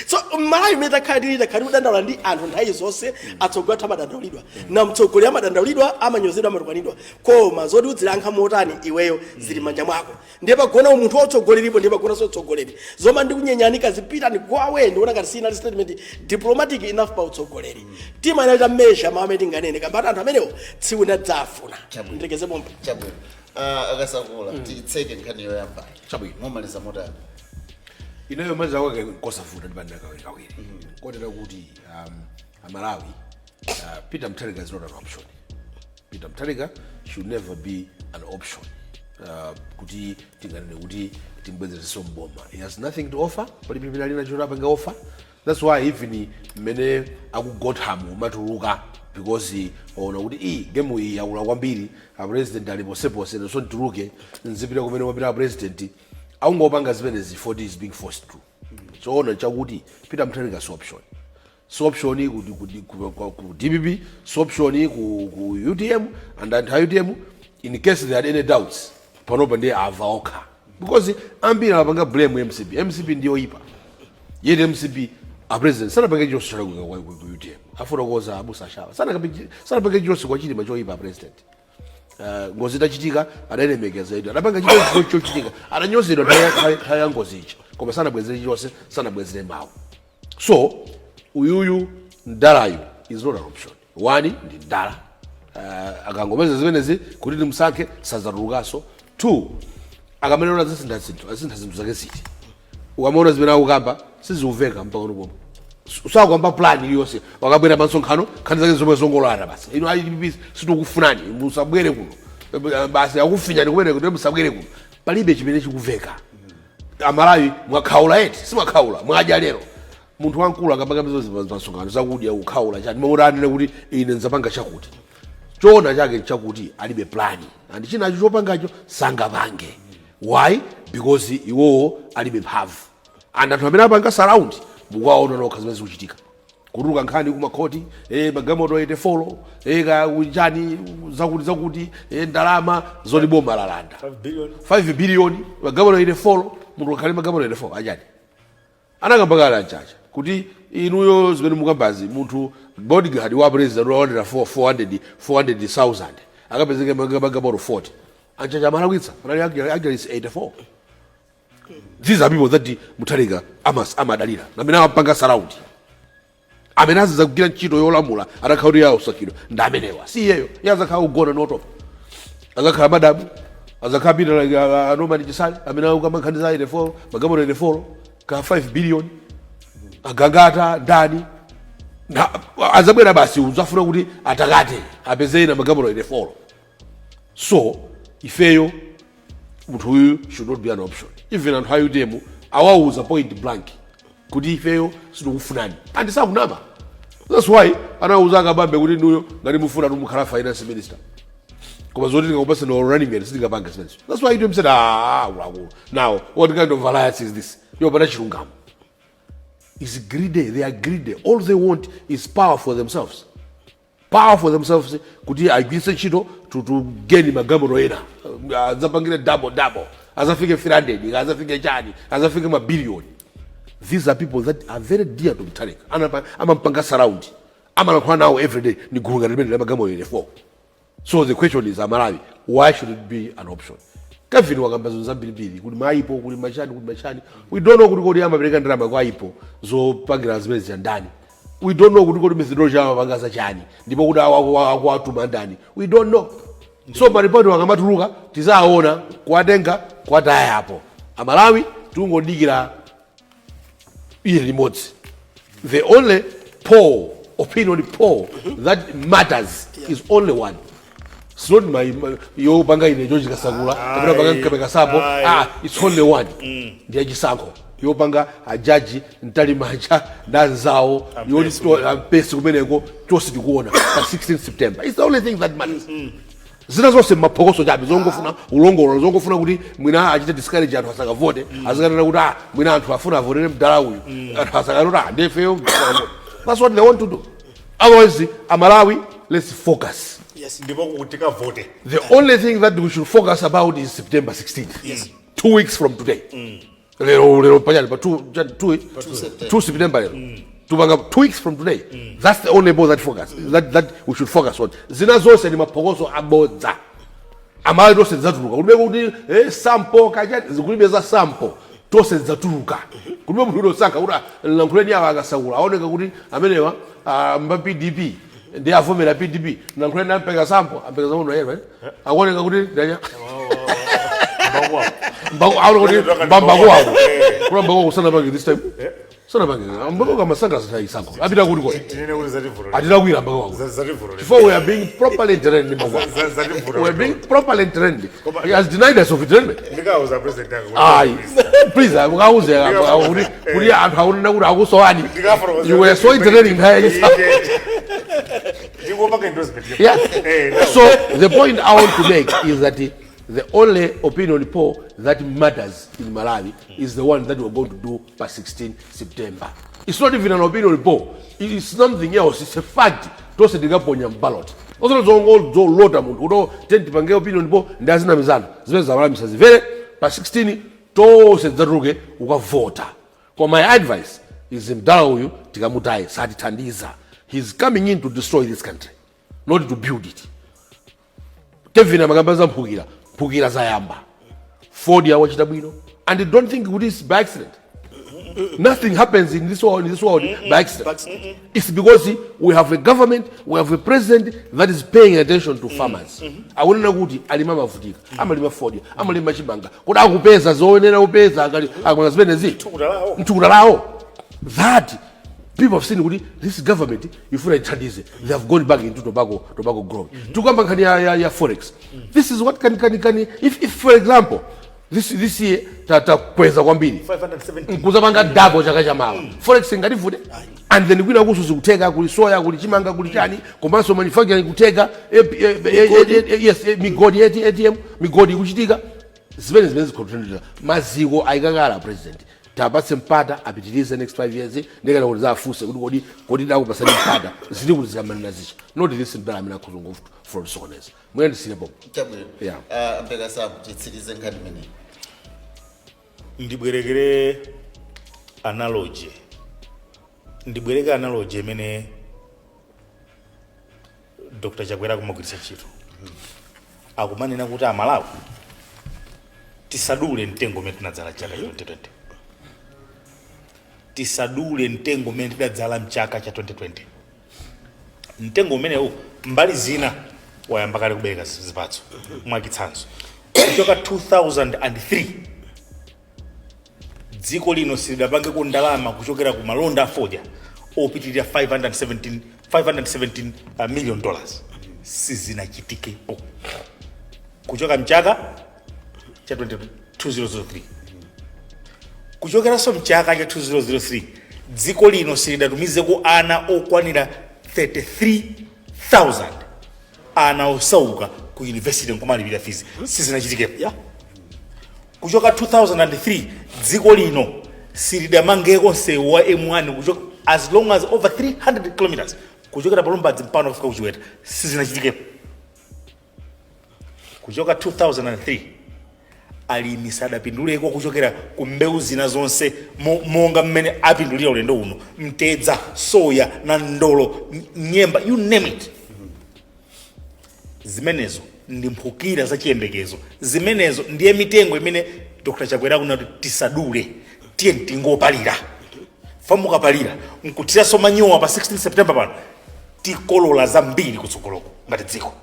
So Malawi imene takhala tili, takhala tikudandaula ndi anthu nthawi zonse. Atsogoleri athu amadandaulidwa na mtsogoleri amadandaulidwa, amanyozedwa, amatukwanidwa, koma zoti udzilankha motani iweyo zili m'manja mwako. Ndiye pagona munthu wotsogoleripo, ndiye pagona sotsogoleri zoma ndikunyenyani kazipita ndigwawe. Ndiona ngati sinali statement diplomatic enough pa utsogoleri. Timayenera measure mawu amene tinganene kambati anthu amenewo tsiku ndadzafuna. Ndilekeze pompa. Chabwino. Akasakula, titseke nkhani yoyamba. Chabwino. Mumaliza motani? Ineyo maliza kwake kosavuta, ndipandira kawiri kawiri, kotera kuti Amalawi, Peter Mutharika is not an option. Peter Mutharika should never be an option kuti tinganene kuti timbwezereso mboma. He has nothing to offer. Palibe pamene alina choti apange offer. That's why even mmene akugonthamu matuluka, because waona kuti iyi game iyi yakula kwambiri, a president ali posepose, so ntuluke nzipita kumene wapita a president. Aungopanga zimenezi for is being forced to. Choona chakuti Peter Mutharika si option, si option ku DPP, si option ku UTM. And anthu a UTM, in case they had any doubts, panopa ndiye ava okha, because ambiri amapanga blame MCP. MCP ndiyoipa, yet MCP, a president sanapange chonse cholakwika ku UTM. Afotokoza abusa Shawa, sanapange chonse kwa Chilima choipa. A president, ngozi itachitika adalemekeza itu, adapanga chito chochitika, adanyozedwa nthawi ya ngozi ija, koma sanabwezere chilichonse, sanabwezere mawu. So uyuyu mdalayu is not an option. One, ndi mdala, akangomeza zimenezi kuti timsankhe sadzatulukanso. Two, akamenera azisintha zinthu, azisintha zinthu zake ziti? Ukamaona zimene akukamba sizikumveka mpaka uno pomwe sakukamba plan iliyonse. Wakabwera pa msonkhano, nkhani zake zomwe zongolana basi: "Inu a DPP sitikufunani, musabwere kuno." Basi, akufinyani kumeneko, ndiye musabwere kuno. Palibe chimene chikumveka. Amalawi, mwakhaula eti? Simwakhaula, mwadya lero. Munthu wamkulu akapanga pa msonkhano zakudya, kukhaula chani, makuti anene kuti ine nzapanga chakuti. Choona chake nchakuti alibe plan, and chinacho chopangacho sangapange. Why? Because iwowo alibe mphamvu, and anthu amene apanga surround mukuwaona nokha zimene zikuchitika, kutuluka nkhani kumakhoti, magalimoto 84, ka chani, zakuti zakuti, ndalama zoti boma lalanda. 5 billion. 5 billion, magalimoto 84. Munthu akhale magalimoto 84 achani? Anakamba kale anchacha kuti inuyo zimene mukambazi, munthu bodyguard wa president walandira 400 400,000, akapezeke magalimoto 40. Anchacha amalakwitsa, panali actually is 84. These are people that Mutharika amadalira, namene amapanga surround, amene azizagwira ntchito yolamula atakhala kuti yawo usakidwa ndi amenewa, si iyeyo. Iye azakhala kugona notopa, azakhala madamu, azakhala Peter like Norman Chisale amene akukamankhaniza 84, magalimoto 84 ka 5 billion, agangata ndani. Azabwera basi uzafuna kuti atakate apeze ina magalimoto 84. So ifeyo munthu uyu should not be an option. Even anthu a UTM awauza point blank kuti ifeyo sitikufunani, and sakunama. That's why anawuza akabambe kuti inuyo ngati mufuna tumukhala finance minister, koma zoti tingakupase no running mate sitingapanga zimenezo. That's why UTM said, "Ah, akuluakulu, now what kind of alliance is this yopanda chilungamo?" Is greedy. They are greedy. All they want is power for themselves, power for themselves, kuti agwiritse ntchito to gain magalimoto ena, adzapangire double double, azafike 300, azafike chani, azafike mabiliyoni. These are people that are very dear to Mutharika. Amampanga surround, amalankhula nawo every day, ni gulu ngati limene lamagalimoto 84. So the question is, Amalawi, why should it be an option? Kevin wakamba zinthu zambirimbiri, kuti maipo, kuti machani, kuti machani. We don't know kuti kodi amapereka ndalama kwa ipo zopangira zimene zija ndani. We don't know kuti kodi methodology amapanga zachani, ndipo kuti akuwatuma ndani. We don't know. So maripoti akamatuluka tizaona kuwatenga kuwatayapo. Amalawi, tingodikira iye limodzi. The only poll, opinion poll that matters is only one. It's not my yopanga ine George Kasakula kapena panga Mkame Kasapo. Aye. Ah, it's only one, ndiye chisankho yopanga ajaji Mtalimanja ndanzawo yoti ampesi kumeneko chose tikuona pa 16 September. It's the only thing that matters. Zina zonse maphokoso chabe, zongofuna ulongolo, zongofuna kuti mwina achite discourage anthu asakavote, azikanena kuti ah, mwina anthu afuna avotere mdala uyu, anthu asakanena kuti ah, ndefeyo. That's what they want to do. Otherwise, Amalawi, let's focus. Yes. Ndipo kuti tikavote. The only thing that we should focus about is September 16th. Yes. 2 weeks from today. Lero lero pachani pa 2 2 September. 2 September lero. Tupanga 2 weeks from today. That's the only poll that we should focus on. Zina zonse ni maphokoso abodza. Amalawi tonse tidzatuluka. Kulibe kuti sample kachani, kulibe za sample. Tonse tidzatuluka. Kulibe munthu unosankha kuti, "Ah, lankhuleni awa akasakula aoneka kuti amenewa, mba PDP ndi avomera PDP, lankhuleni ampeka sample." Ampeka sample ndayero akuoneka kuti ndanya Mbakwawo. Aona kuti mbambako wako kuna mbako kusanapange this time, sanapange mbako kamasanga isango apita kuti kodi Tinene kuti zativula. Atitakwira mbako wako Zativula. before we are being properly trained, mbako. Zativula. We are being properly trained. He has denied us of entrainment. Ndikauza president anga kuti- Ayi, please, mukauze kuti anthu akunena kuti akusowani. You were so entertaining nthawi. Ndingopanga endorsement. Yeah. No. So the point I want to make is that the only opinion poll that matters in Malawi is the one that we're going to do by 16 September. It's not even an opinion poll. It is something else. It's a fact. Tonse tikaponya ballot. Osati zolota munthu kuti tenti pange opinion poll ndi azinamizana zimene zamalawi musazimvere. Pa 16 tonse tidzatuluke ukavota. Koma my advice is, mdala uyu tikamutaye, satithandiza. He's coming in to destroy this country, not to build it. Kevin amakamba za mphukira, mphukira zayamba, fodya wachita bwino, and don't think kuti it's by accident. Nothing happens in this world by accident. It's because we have a government, we have a president that is paying attention to farmers. Akunena kuti alimi amavutika, amalima fodya, amalima chimanga, kuti akupeza zoyenera kupeza akali akamanga zimenezi. Thukuta lawo. Mthukuta lawo that people have seen kuti this government ifuna ithandize. They have gone back into tobacco growing. Tikuyamba nkhani ya forex. This is what can if for example this year takweza kwambiri 570. Nkuzapanga double chaka chamawa, forex ingativute. And then kwina kuso zikutheka, kuli soya, kuli chimanga, kuli chani, komanso manufacturing kutheka, yes, migodi, ATM migodi ikuchitika. Zimene zikuthandiza maziko ayikakala. President tapatse mpata apitirize next 5 years, ndikana kuti zafunse kuti kodi dakupasani mpata, zili kuti ziyamanena zicha, not this mdala amene akhuzungu from sokoneza. Mwene ndisirepo. Chabwino. Yeah. Ah, mpeka sabu titsirize nkhani imeneyi. Ndibwerekere analogy, ndibwereke analogy imene Dr Chakwera akumagwiritsa ntchito. Akumanena kuti Amalawi tisadule mtengo umene tinadzala chaka cha 2020, tisadule mtengo umene tidadzala mchaka cha 2020. Mtengo umenewu mbali zina wayamba kale kubereka zipatso. Mwachitsanzo, kuchoka 2003 dziko lino silidapangeko ndalama kuchokera ku malonda afodya opitirira 517 million dollars, sizinachitikepo kuchoka mchaka cha 20 2003. Kuchokeranso mchaka cha 2003 dziko lino silidatumizeko ana okwanira 33,000, ana osauka, ku university nkumalipira fees, sizinachitikepo. Kuchoka 2003 dziko lino silidamangeko msewu wa M1 kuchoka, as long as over 300 kilometers, kuchokera palumbadzi mpano kufika kuchiweta, sizinachitikepo. Kuchoka 2003 alimi sadapinduleko kuchokera ku mbewu zina zonse monga mmene apindulira ulendo uno: mtedza, soya na ndolo, nyemba, you name it. Zimenezo ndi mphukira za chiyembekezo. Zimenezo ndiye mitengo imene Dr Chakwera akunati tisadule, tiye tingopalira. Famukapalira nkuthiranso manyowa pa 16 September pano, tikolola zambiri kutsogoloko ngati dziko.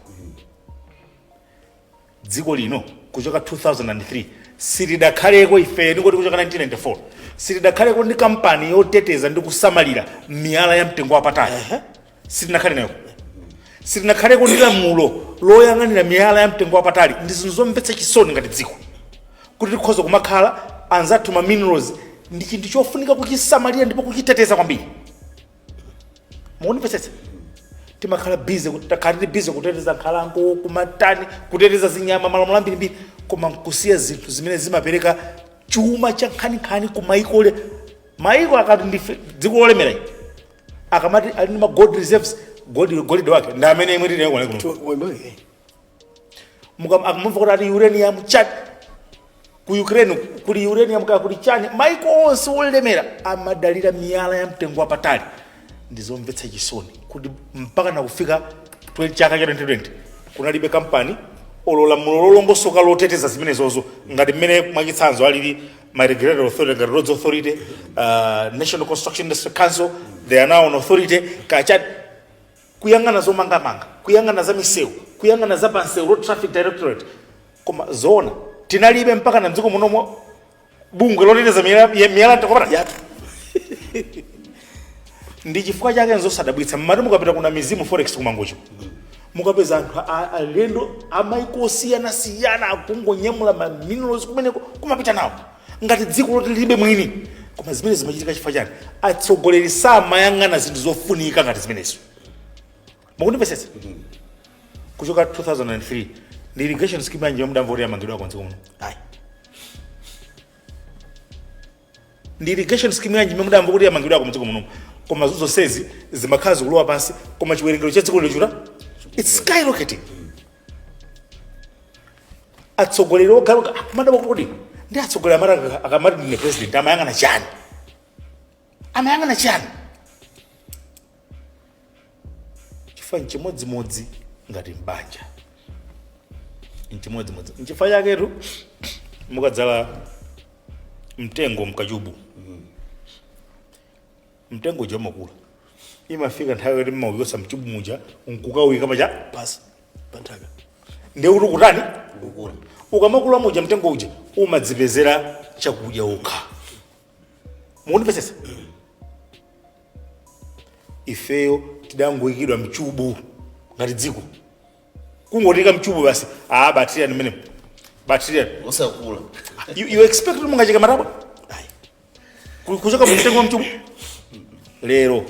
Dziko lino kuchoka 2003 silidakhaleko, ife ndikoti kuchoka 1994 silidakhaleko ndi kampani yoteteza ndi kusamalira miyala ya mtengo wapatali, silinakhale nayo. Silinakhaleko ndi lamulo loyang'anira miyala ya mtengo wapatali. Ndi zinthu zomvetsa chisoni ngati dziko kuti tikhoza kumakhala anzathu. Ma minerals ndi chinthu chofunika kuchisamalira ndipo kuchiteteza kwambiri. Mukunimvetsetsa? Timakhala busy, takhala tili busy kuteteza nkhalango, kumatani, kuteteza zinyama, malamulo ambirimbiri, koma nkusiya zinthu zimene zimapereka chuma cha nkhaninkhani ku maiko ole. Maiko akati ndife dziko lolemera ili, akamati ali ndi ma gold reserves, Golide wake ndi amene imwe tili kuno. Akamumva kuti ati uranium chat ku Ukraine kuli uranium, kaya kuli chani, maiko onse olemera amadalira miyala ya mtengo wapatali. Ndizomvetsa chisoni kuti mpaka nakufika 20 chaka cha 2020 kunalibe kampani olo lamulo lolongosoka loteteza zimenezozo, ngati mmene mwachitsanzo alili ma regulatory authority ngati Roads Authority, National Construction Industry Council. They are now an authority kachati kuyang'ana zomangamanga, kuyang'ana za misewu, kuyang'ana za pansewu, Road Traffic Directorate. Koma zoona tinalibe mpaka na mdziko munomo bungwe loteteza miyala mtengo Yathu. Ndi chifukwa chake nzosadabwitsa mmati mukapita kuna mizimu forex kumangocho, mukapeza anthu alendo amaiko osiyanasiyana akungonyamula ma minerals kumeneko kumapita nawo ngati dziko loti lilibe mwini. Koma zimene zimachitika chifukwa chani? Atsogoleri samayang'ana zinthu zofunika ngati zimenezo. Mukundimvetsetsa? Kuchoka 2003, ndi irrigation scheme yanji yomudamva kuti yamangidwa mdziko muno? Ayi. Ndi irrigation scheme yanji imene mudamva kuti yamangidwa mdziko muno? Koma zonsezi zimakhala zikulowa pansi, koma chiwerengero cha dziko lino, it's skyrocketing. Atsogoleri ogaluka madaba kuti ndi atsogoleri amati akamati ndine president, amayang'ana chani? Amayang'ana chani? Chifukwa nchimodzimodzi ngati mbanja, nchimodzimodzi. Nchifukwa chaketu mukadzala mtengo mkachubu, mtengo uja umakula, imafika nthawi yoti mmauyosa mchubu muja nkukawika pacha pasi panthaka. Ndiye kuti kutani? Kukula. Ukamakula muja, mtengo uja umadzipezera chakudya ukha. Mukundimvetsetsa? Ifeyo tidangoyikidwa mchubu ngati dziko, kungotika mchubu basi. Ah, batiriyani mmene batiriyani. Usakula. You expect kuti mungacheka matabwa Ayi. Kuchoka mu mtengo wa mchubu? Lero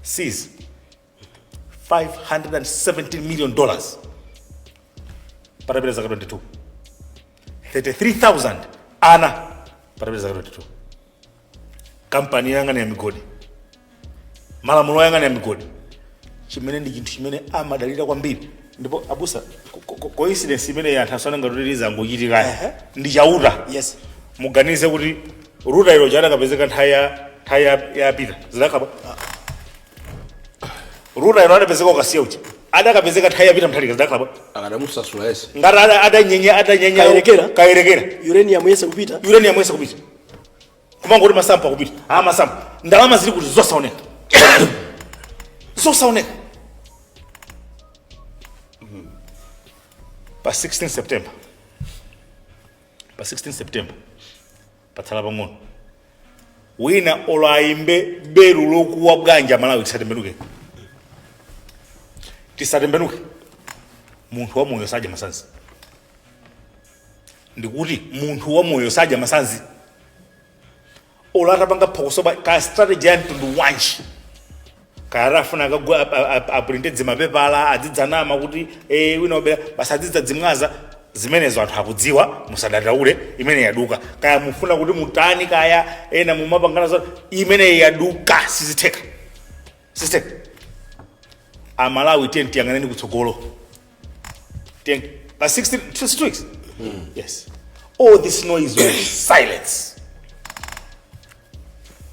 seize $517 million patapita zaka 22, 33,000 ana patapita zaka 22. Kampani yoyang'anira migodi, malamulo oyang'anira migodi, chimene ndi chinthu chimene amadalira kwambiri. Ndipo abusa, coincidence imene anthu asanangatotiriza ngochitikaya ndi chauta. Muganize kuti rutile ija adakapezeka nthawi ya Peter, zidakaba? Rutile adapezeka ukasiya uja adakapezeka nthawi ya Peter Mutharika, zidakaba? Akadamusasula yese. Ngati adanyenya Kayerekera. Kayerekera. Uranium yese kupita. Uranium yese kupita, kumangoti ma sample akupita, ah, ma sample. Ndalama zili kuti? Zosaoneka, zosaoneka. Pa 16 September, pa 16 September, patsala pang'ono, wina olo ayimbe belu lokuwa bwanja, Malawi, tisatembenuke, tisatembenuke. Munthu wa moyo sadya masanzi. Ndikuti munthu wa moyo sadya masanzi. Olo atapanga phokoso ka strategy ya mtundu wanji, kaya atafuna aprinte dzimapepala adzidzanama kuti wina wabera basi, adzidza dzimwaza zimenezo, anthu akudziwa, musadandaule, imene yaduka. Kaya mufuna kuti mutani, kaya ena mumapangana za imene yaduka, sizitheka, sizitheka. Amalawi, tiye tiyang'aneni kutsogolo. Pa 16, 2 weeks, yes, all this noise will silence.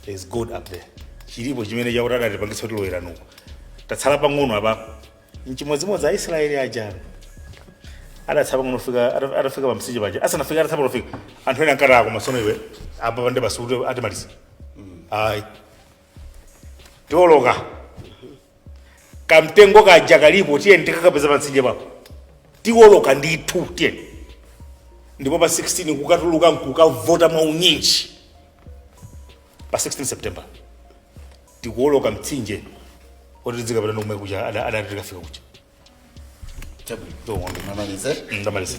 There's God up there. Chilipo chimene chakuti adatipangitsa kuti loyeranuko. Tatsala pang'ono apa. Nchimodzimodzi Aisraeli aja adatsala pang'ono kufika, atafika pa mtsinje paja, asanafika, atatsala pang'ono kufika, anthu ena ankati ako masono iwe apa pande basi kuti atimaliza. Ayi, tioloka kamtengo kaja kalipo, tiyeni tikakapeza pa mtsinje papo, tiwoloka ndithu, tiyeni. Ndipo pa 16 kukatuluka nkukavota mwaunyinji. Pa 16 September tikuwoloka mtsinje oti tidzikapita nomwe kuja adati tikafika kuja. Chabwino, mamalize. Ndamaliza.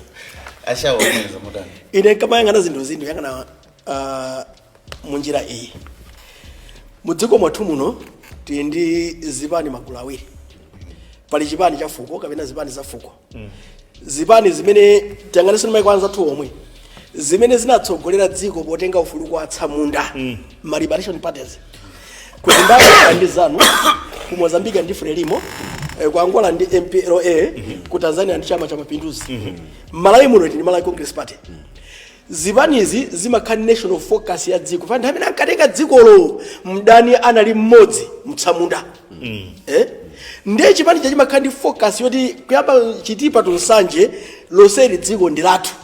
Ashawo, amaliza mutani? Ine nkamayang'ana zinthu yang'ana munjira iyi. Mudziko mwathu muno tili ndi zipani magulu awiri. Pali chipani cha fuko kapena zipani za fuko, zipani zimene tiyang'anenso ndi maiko anzathu omwe zimene zinatsogolera dziko potenga ufulu kwa atsamunda, ma liberation parties. Ku Zimbabwe ali ndi ZANU, ku Mozambique ndi Frelimo, Ku Angola ndi MPLA, ku Tanzania ndi Chama cha Mapinduzi, Malawi muno ndi Malawi Congress Party. Zipanizi zimakhala national focus ya dziko. Pa nthawi imene ankatenga dzikolo, mdani anali mmodzi, mtsamunda, eh? Ndiye chipani chachimakhala ndi focus yoti kuyamba Chitipa to Nsanje loseri dziko ndi lathu.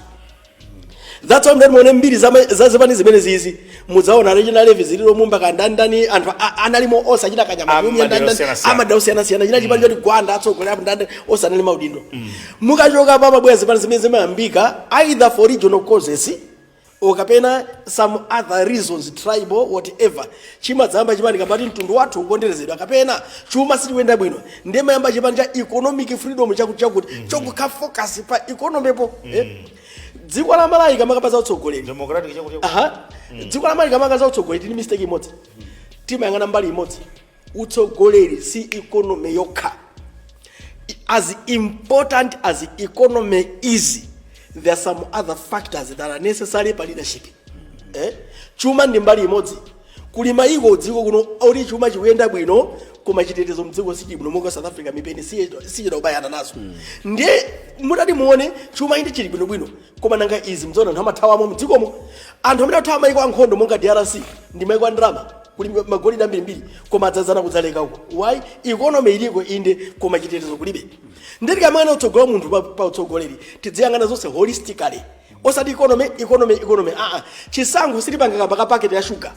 That's why mndani muone mbiri za zipani zimene zizi, mudzaona regional level zililo mumba kandandani, anthu analimo osachita kanyama Amadera kumya ndani. osiyanasiyana. Amadera osiyanasiyana, china chipani choti Gwanda atsogolera apo, ndani osanali maudindo. Mukachoka pa mabwera zipani zimene zimayambika either for regional causes or kapena some other reasons, tribal, whatever. Chimadzamba chipani kapati mtundu wathu ukuponderezedwa kapena chuma sichikuyenda bwino, ndiye mayamba chipani cha economic freedom, chakuti chakuti, chongokha focus pa economy po, eh? Dziko la Malawi kamakamba za utsogoleri, Democratic chakuti. Aha, dziko la Malawi kamakamba za utsogoleri, tili mistake imodzi, timayang'ana mbali imodzi. Utsogoleri si economy yokha. As important as economy is, there are some other factors that are necessary pa leadership, eh? Chuma ndi mbali imodzi. Kuli mayiko dziko kuno oti chuma chikuyenda bwino koma chitetezo mdziko sichili bwino, monga South Africa, mipeni sichita kubayana nazo. Ndiye mutati muone, chuma indi chili bwinobwino, koma nanga izi mzoona anthu amathawamo mdzikomo? Anthu amene athawa mayiko ankhondo monga DRC ndi mayiko a ndalama, kuli magolide ambirimbiri, koma adzazana kudzaleka uko. Why? Economy iliko inde, koma chitetezo kulibe. Ndiye tikamayang'ana utsogoleri wa munthu pa utsogoleri, tidziyang'ana zonse holistically, osati economy, economy, economy. Aa, chisankho silipanga kamba ka paketi ya shuga.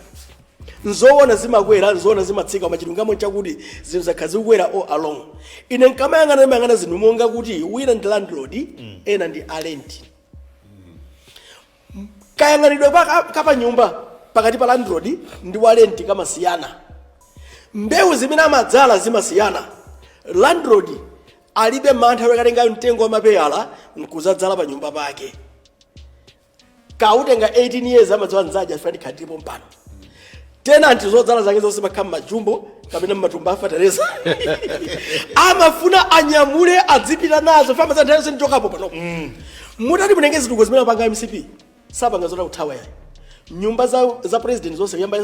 Nzoona zimakwera, nzoona zimatsika, koma chilungamo chakuti zinthu zakhala zikukwera all along. Ine nkamayang'ana, ndimayang'ana zinthu monga kuti wina ndi landlord, ena ndi a rent. Kayang'anidwe kapanyumba pakati pa landlord ndi wa rent kamasiyana. Mbewu zimene amadzala zimasiyana. Landlord alibe mantha wekatenga mtengo wa mapeyala nkuzadzala pa nyumba pake, kautenga 18 years, amadziwa nzaja fani khatipo mpano. Tenant zodzala zake zonse makhala mmajumbo kapena mmatumba afatereza, amafuna anyamule adzipita nazo fama za nthawi zonse ndichokapo panopo. Mutati munenge zituko zimene apanga MCP, sapanga zota kuthawa yayi. Nyumba za president zonse kuyamba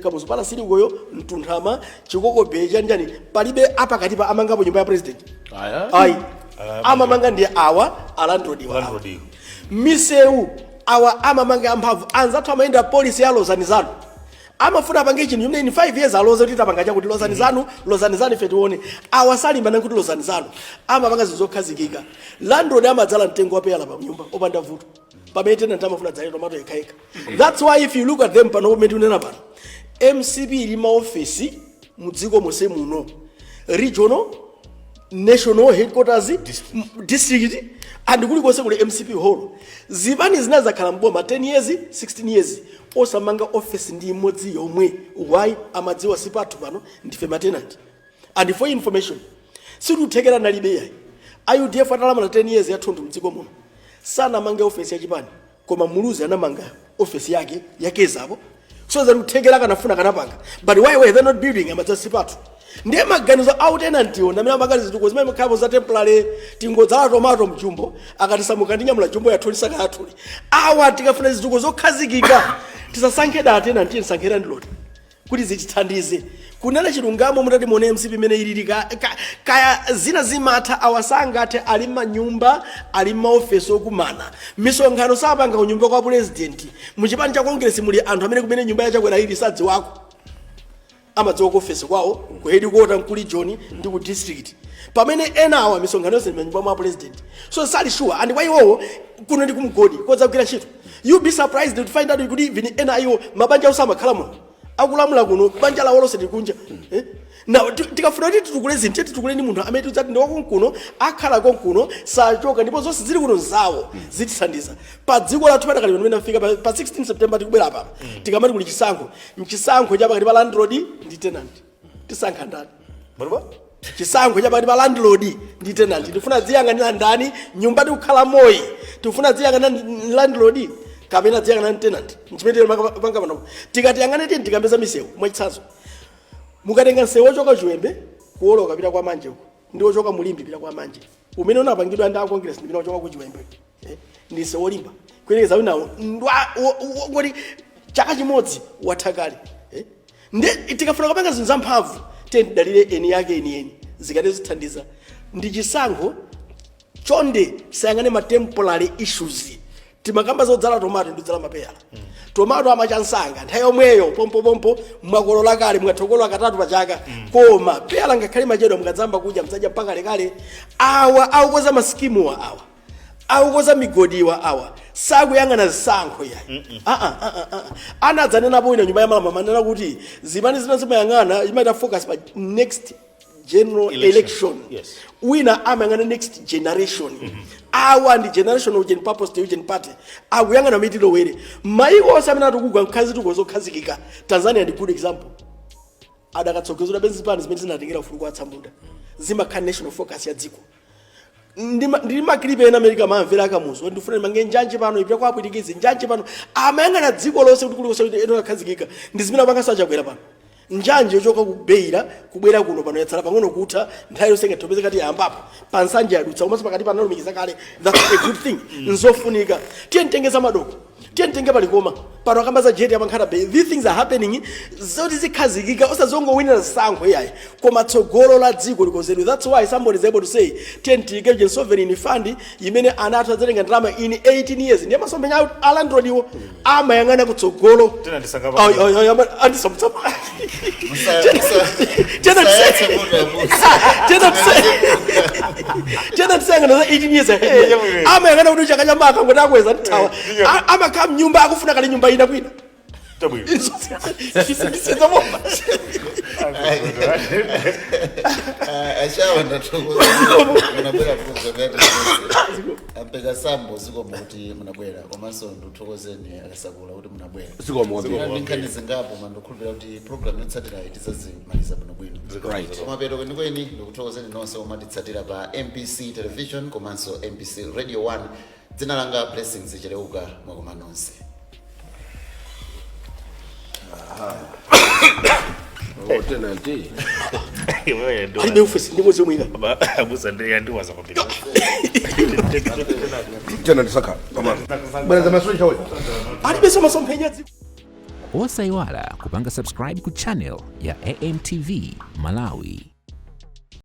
Kamuzu Palace silikoyo, Mtunthama, Chikoko Bay, chanjani, palibe apakati pa amangapo nyumba ya president. Aya. Ayi, amamanga ndi awa a landlord wa awa. Landlord. Misewu awa amamanga amphamvu. Anzathu amayenda policy ya lozani zanu, amafuna apange chinthu chimene in 5 years aloze kuti tapanga chakuti, lozani zanu, lozani zanu ife tione. Awa salimbana kuti lozani zanu, amapanga zinthu zokhazikika. Landlord amadzala mtengo wa peyala pa nyumba opanda vuto, pamene tenant amafuna dzale tomato yekhayekha. That's why if you look at them pano, pamene tikunena pano, MCP ili maofesi mudziko monse muno, regional, national headquarters, district, and kulikonse kuli MCP hall. Zipani zina zakhala mboma 10 years, 16 years, osamanga office ndi imodzi yomwe. Why? Amadziwa sipathu pano, ndife ma tenant. And for information, sitikuthekera nalibe yayi. UDF atalamula 10 years yathunthu mdziko muno, sanamange office yachipani, koma Muluzi anamanga office yake yakezapo. So that kuthekera kanafuna kanapanga, but why were they not building? Amadziwa sipathu. Ndiye maganizo a tenant iwo ndamene amanga zituko zimene makhapo za temporary, tingodzala tomato mjumbo, akatisamuka ndinyamula jumbo yathu lisaka yathuli. Awa tikafuna zituko zokhazikika, tisasankhe da tenant, tisankhe landlord kuti zitithandize. Kunena chilungamo, mutati muone MCP imene ilili, kaya zina zimatha, awasangathe. Ali manyumba, ali maofesi okumana, misonkhano sapanga kunyumba kwa president. Muchipani cha Congress muli anthu amene kumene nyumba yachakwera ili sadziwako, amadziwa ku ofesi kwawo, ku headquarter, ku region ndi ku district, pamene ena awa misonkhano yonse ndi manyumba mwa president. So sali sure, and kwa iwowo kuno ndi kumgodi kodzagwira ntchito. You be surprised to find out kuti even ena iwo mabanja awo samakhala muno, akulamula kuno, banja lawo lonse likunja, eh? Now tikafuna kuti titukule zinthu, titukule ndi munthu amene tidzati ndi wakonkuno, akhala konkuno, sachoka, ndipo zonse zili kuno zawo, zitithandiza pa dziko lathu. Padakali pamene afika pa 16 September tikubwera apa, tikamati kuli chisankho, mchisankho cha pakati pa landlord ndi tenant, tisankha ndani? Bariba? Chisankho cha pakati pa landlord ndi tenant, tifuna dziyang'anira ndani nyumba tikukhala moyi? Tifuna dziyang'anira landlord kapena dziyang'anira tenant? Nchimene panga pano, tikatiyang'ane, tini tikambeza misewu. Mwachitsanzo, mukatenga msewu wochoka Chiwembe kuwoloka pita kwa Manje uko ndi wochoka Mulimbi pita kwa Manje, umene unapangidwa ndi a Congress ndimene wochoka ku Chiwembe, eh, ndi msewu wolimba kuyerekeza winawo ngoti chaka chimodzi watha kale, eh? Ndi tikafuna kupanga zinthu zamphamvu, tiye tidalire eni yake enieni. Zikati zithandiza ndi chisankho. Chonde sayang'ane ma temporary issues. Timakamba zodzala tomato ndi kudzala mapeyala. Tomato amachansanga nthawi yomweyo, pompopompo mwakolola kale, mwatokolola katatu pa chaka. Koma peyala ngakhale machedwa, mukadzamba kudya mdzadya mpaka lekale. Awa akukoza ma scheme wa, awa akukoza migodiwa, awa sakuyang'ana zisankho yayi. Ah, ah, ah, ah, ah. Anadzanenapo wina nyumba ya mama, manena kuti zimene zina zimayang'ana, imaita focus pa next general election. Election. Wina amayang'ana next generation. Awa ndi Generation of Purpose Eugen Party, akuyang'ana mitilowere maiko onse amene atukugwa mkhazituko zokhazikika. Tanzania ndi good example. Adakatsogozera benzipani zimene zinatengera ufulu kwa atsamunda, zimakhala national focus ya dziko. Ndili ma clip ena America mamvera akamuzo, ndifuna ndimange njanji pano ipita kwa apwitikizi, njanji pano, amayang'ana dziko lonse kuti kulikonse kuti eno akhazikika. Ndi zimene apanganso achakwera pano. Njanji yochoka ku Beira kubwera kuno pano yatsala pang'ono kutha, nthawi yonse ingatopeze kati yambapo pansanja yadutsa, komanso pakati panalumikiza kale. That's a good thing, nzofunika. Tiye mtenge za madoko, tiye mtenge palikoma pano, akamba za jetty apankhata bay. These things are happening zoti zikhazikika, osazongowinira zisankho iyayi, koma tsogolo la dziko likonzedwe. That's why somebody is able to say, tiye tiyike sovereign fund imene ana athu adzatenga ndalama in 18 years. Ndiye masomphenya a landlord iwo amayang'ana kutsogolo. Tena ndisanga Ay, ay, ay, andisamutsa. Musayatse moto abusa. Tena tisayang'ana za 18 years ahead. Chabwino. Amayang'ana kuti chaka chamaka ngoti akweza nthawa. Ndiyo. Amakhala mnyumba, akufuna kale nyumba ina kwina. Chabwino. Ndisenza bomba. Ashawa, ndathokoza munabwera program yathu. Ampeka sambo, zikomo kuti munabwera, komanso ndithokozeni akasakula kuti munabwera. Zikomo kwambiri. Ndi nkhani zingapo, mandikhulupirira kuti program yotsatira tizazimaliza bwinobwino. Kumapeto kwenikweni, ndikuthokozeni nonse omatitsatira pa MBC Television komanso MBC Radio 1. Dzina langa Blessings Cheleuka. Mwakoma nonse. Oh, tenanti. Alibe office ndi mwezi omwe. Abusa ndiwaza kwambiri. Tenanti saka. Bwana za maswali chawe. Alibe masomphenya dziko. Osayiwala kupanga subscribe ku channel ya AMTV Malawi.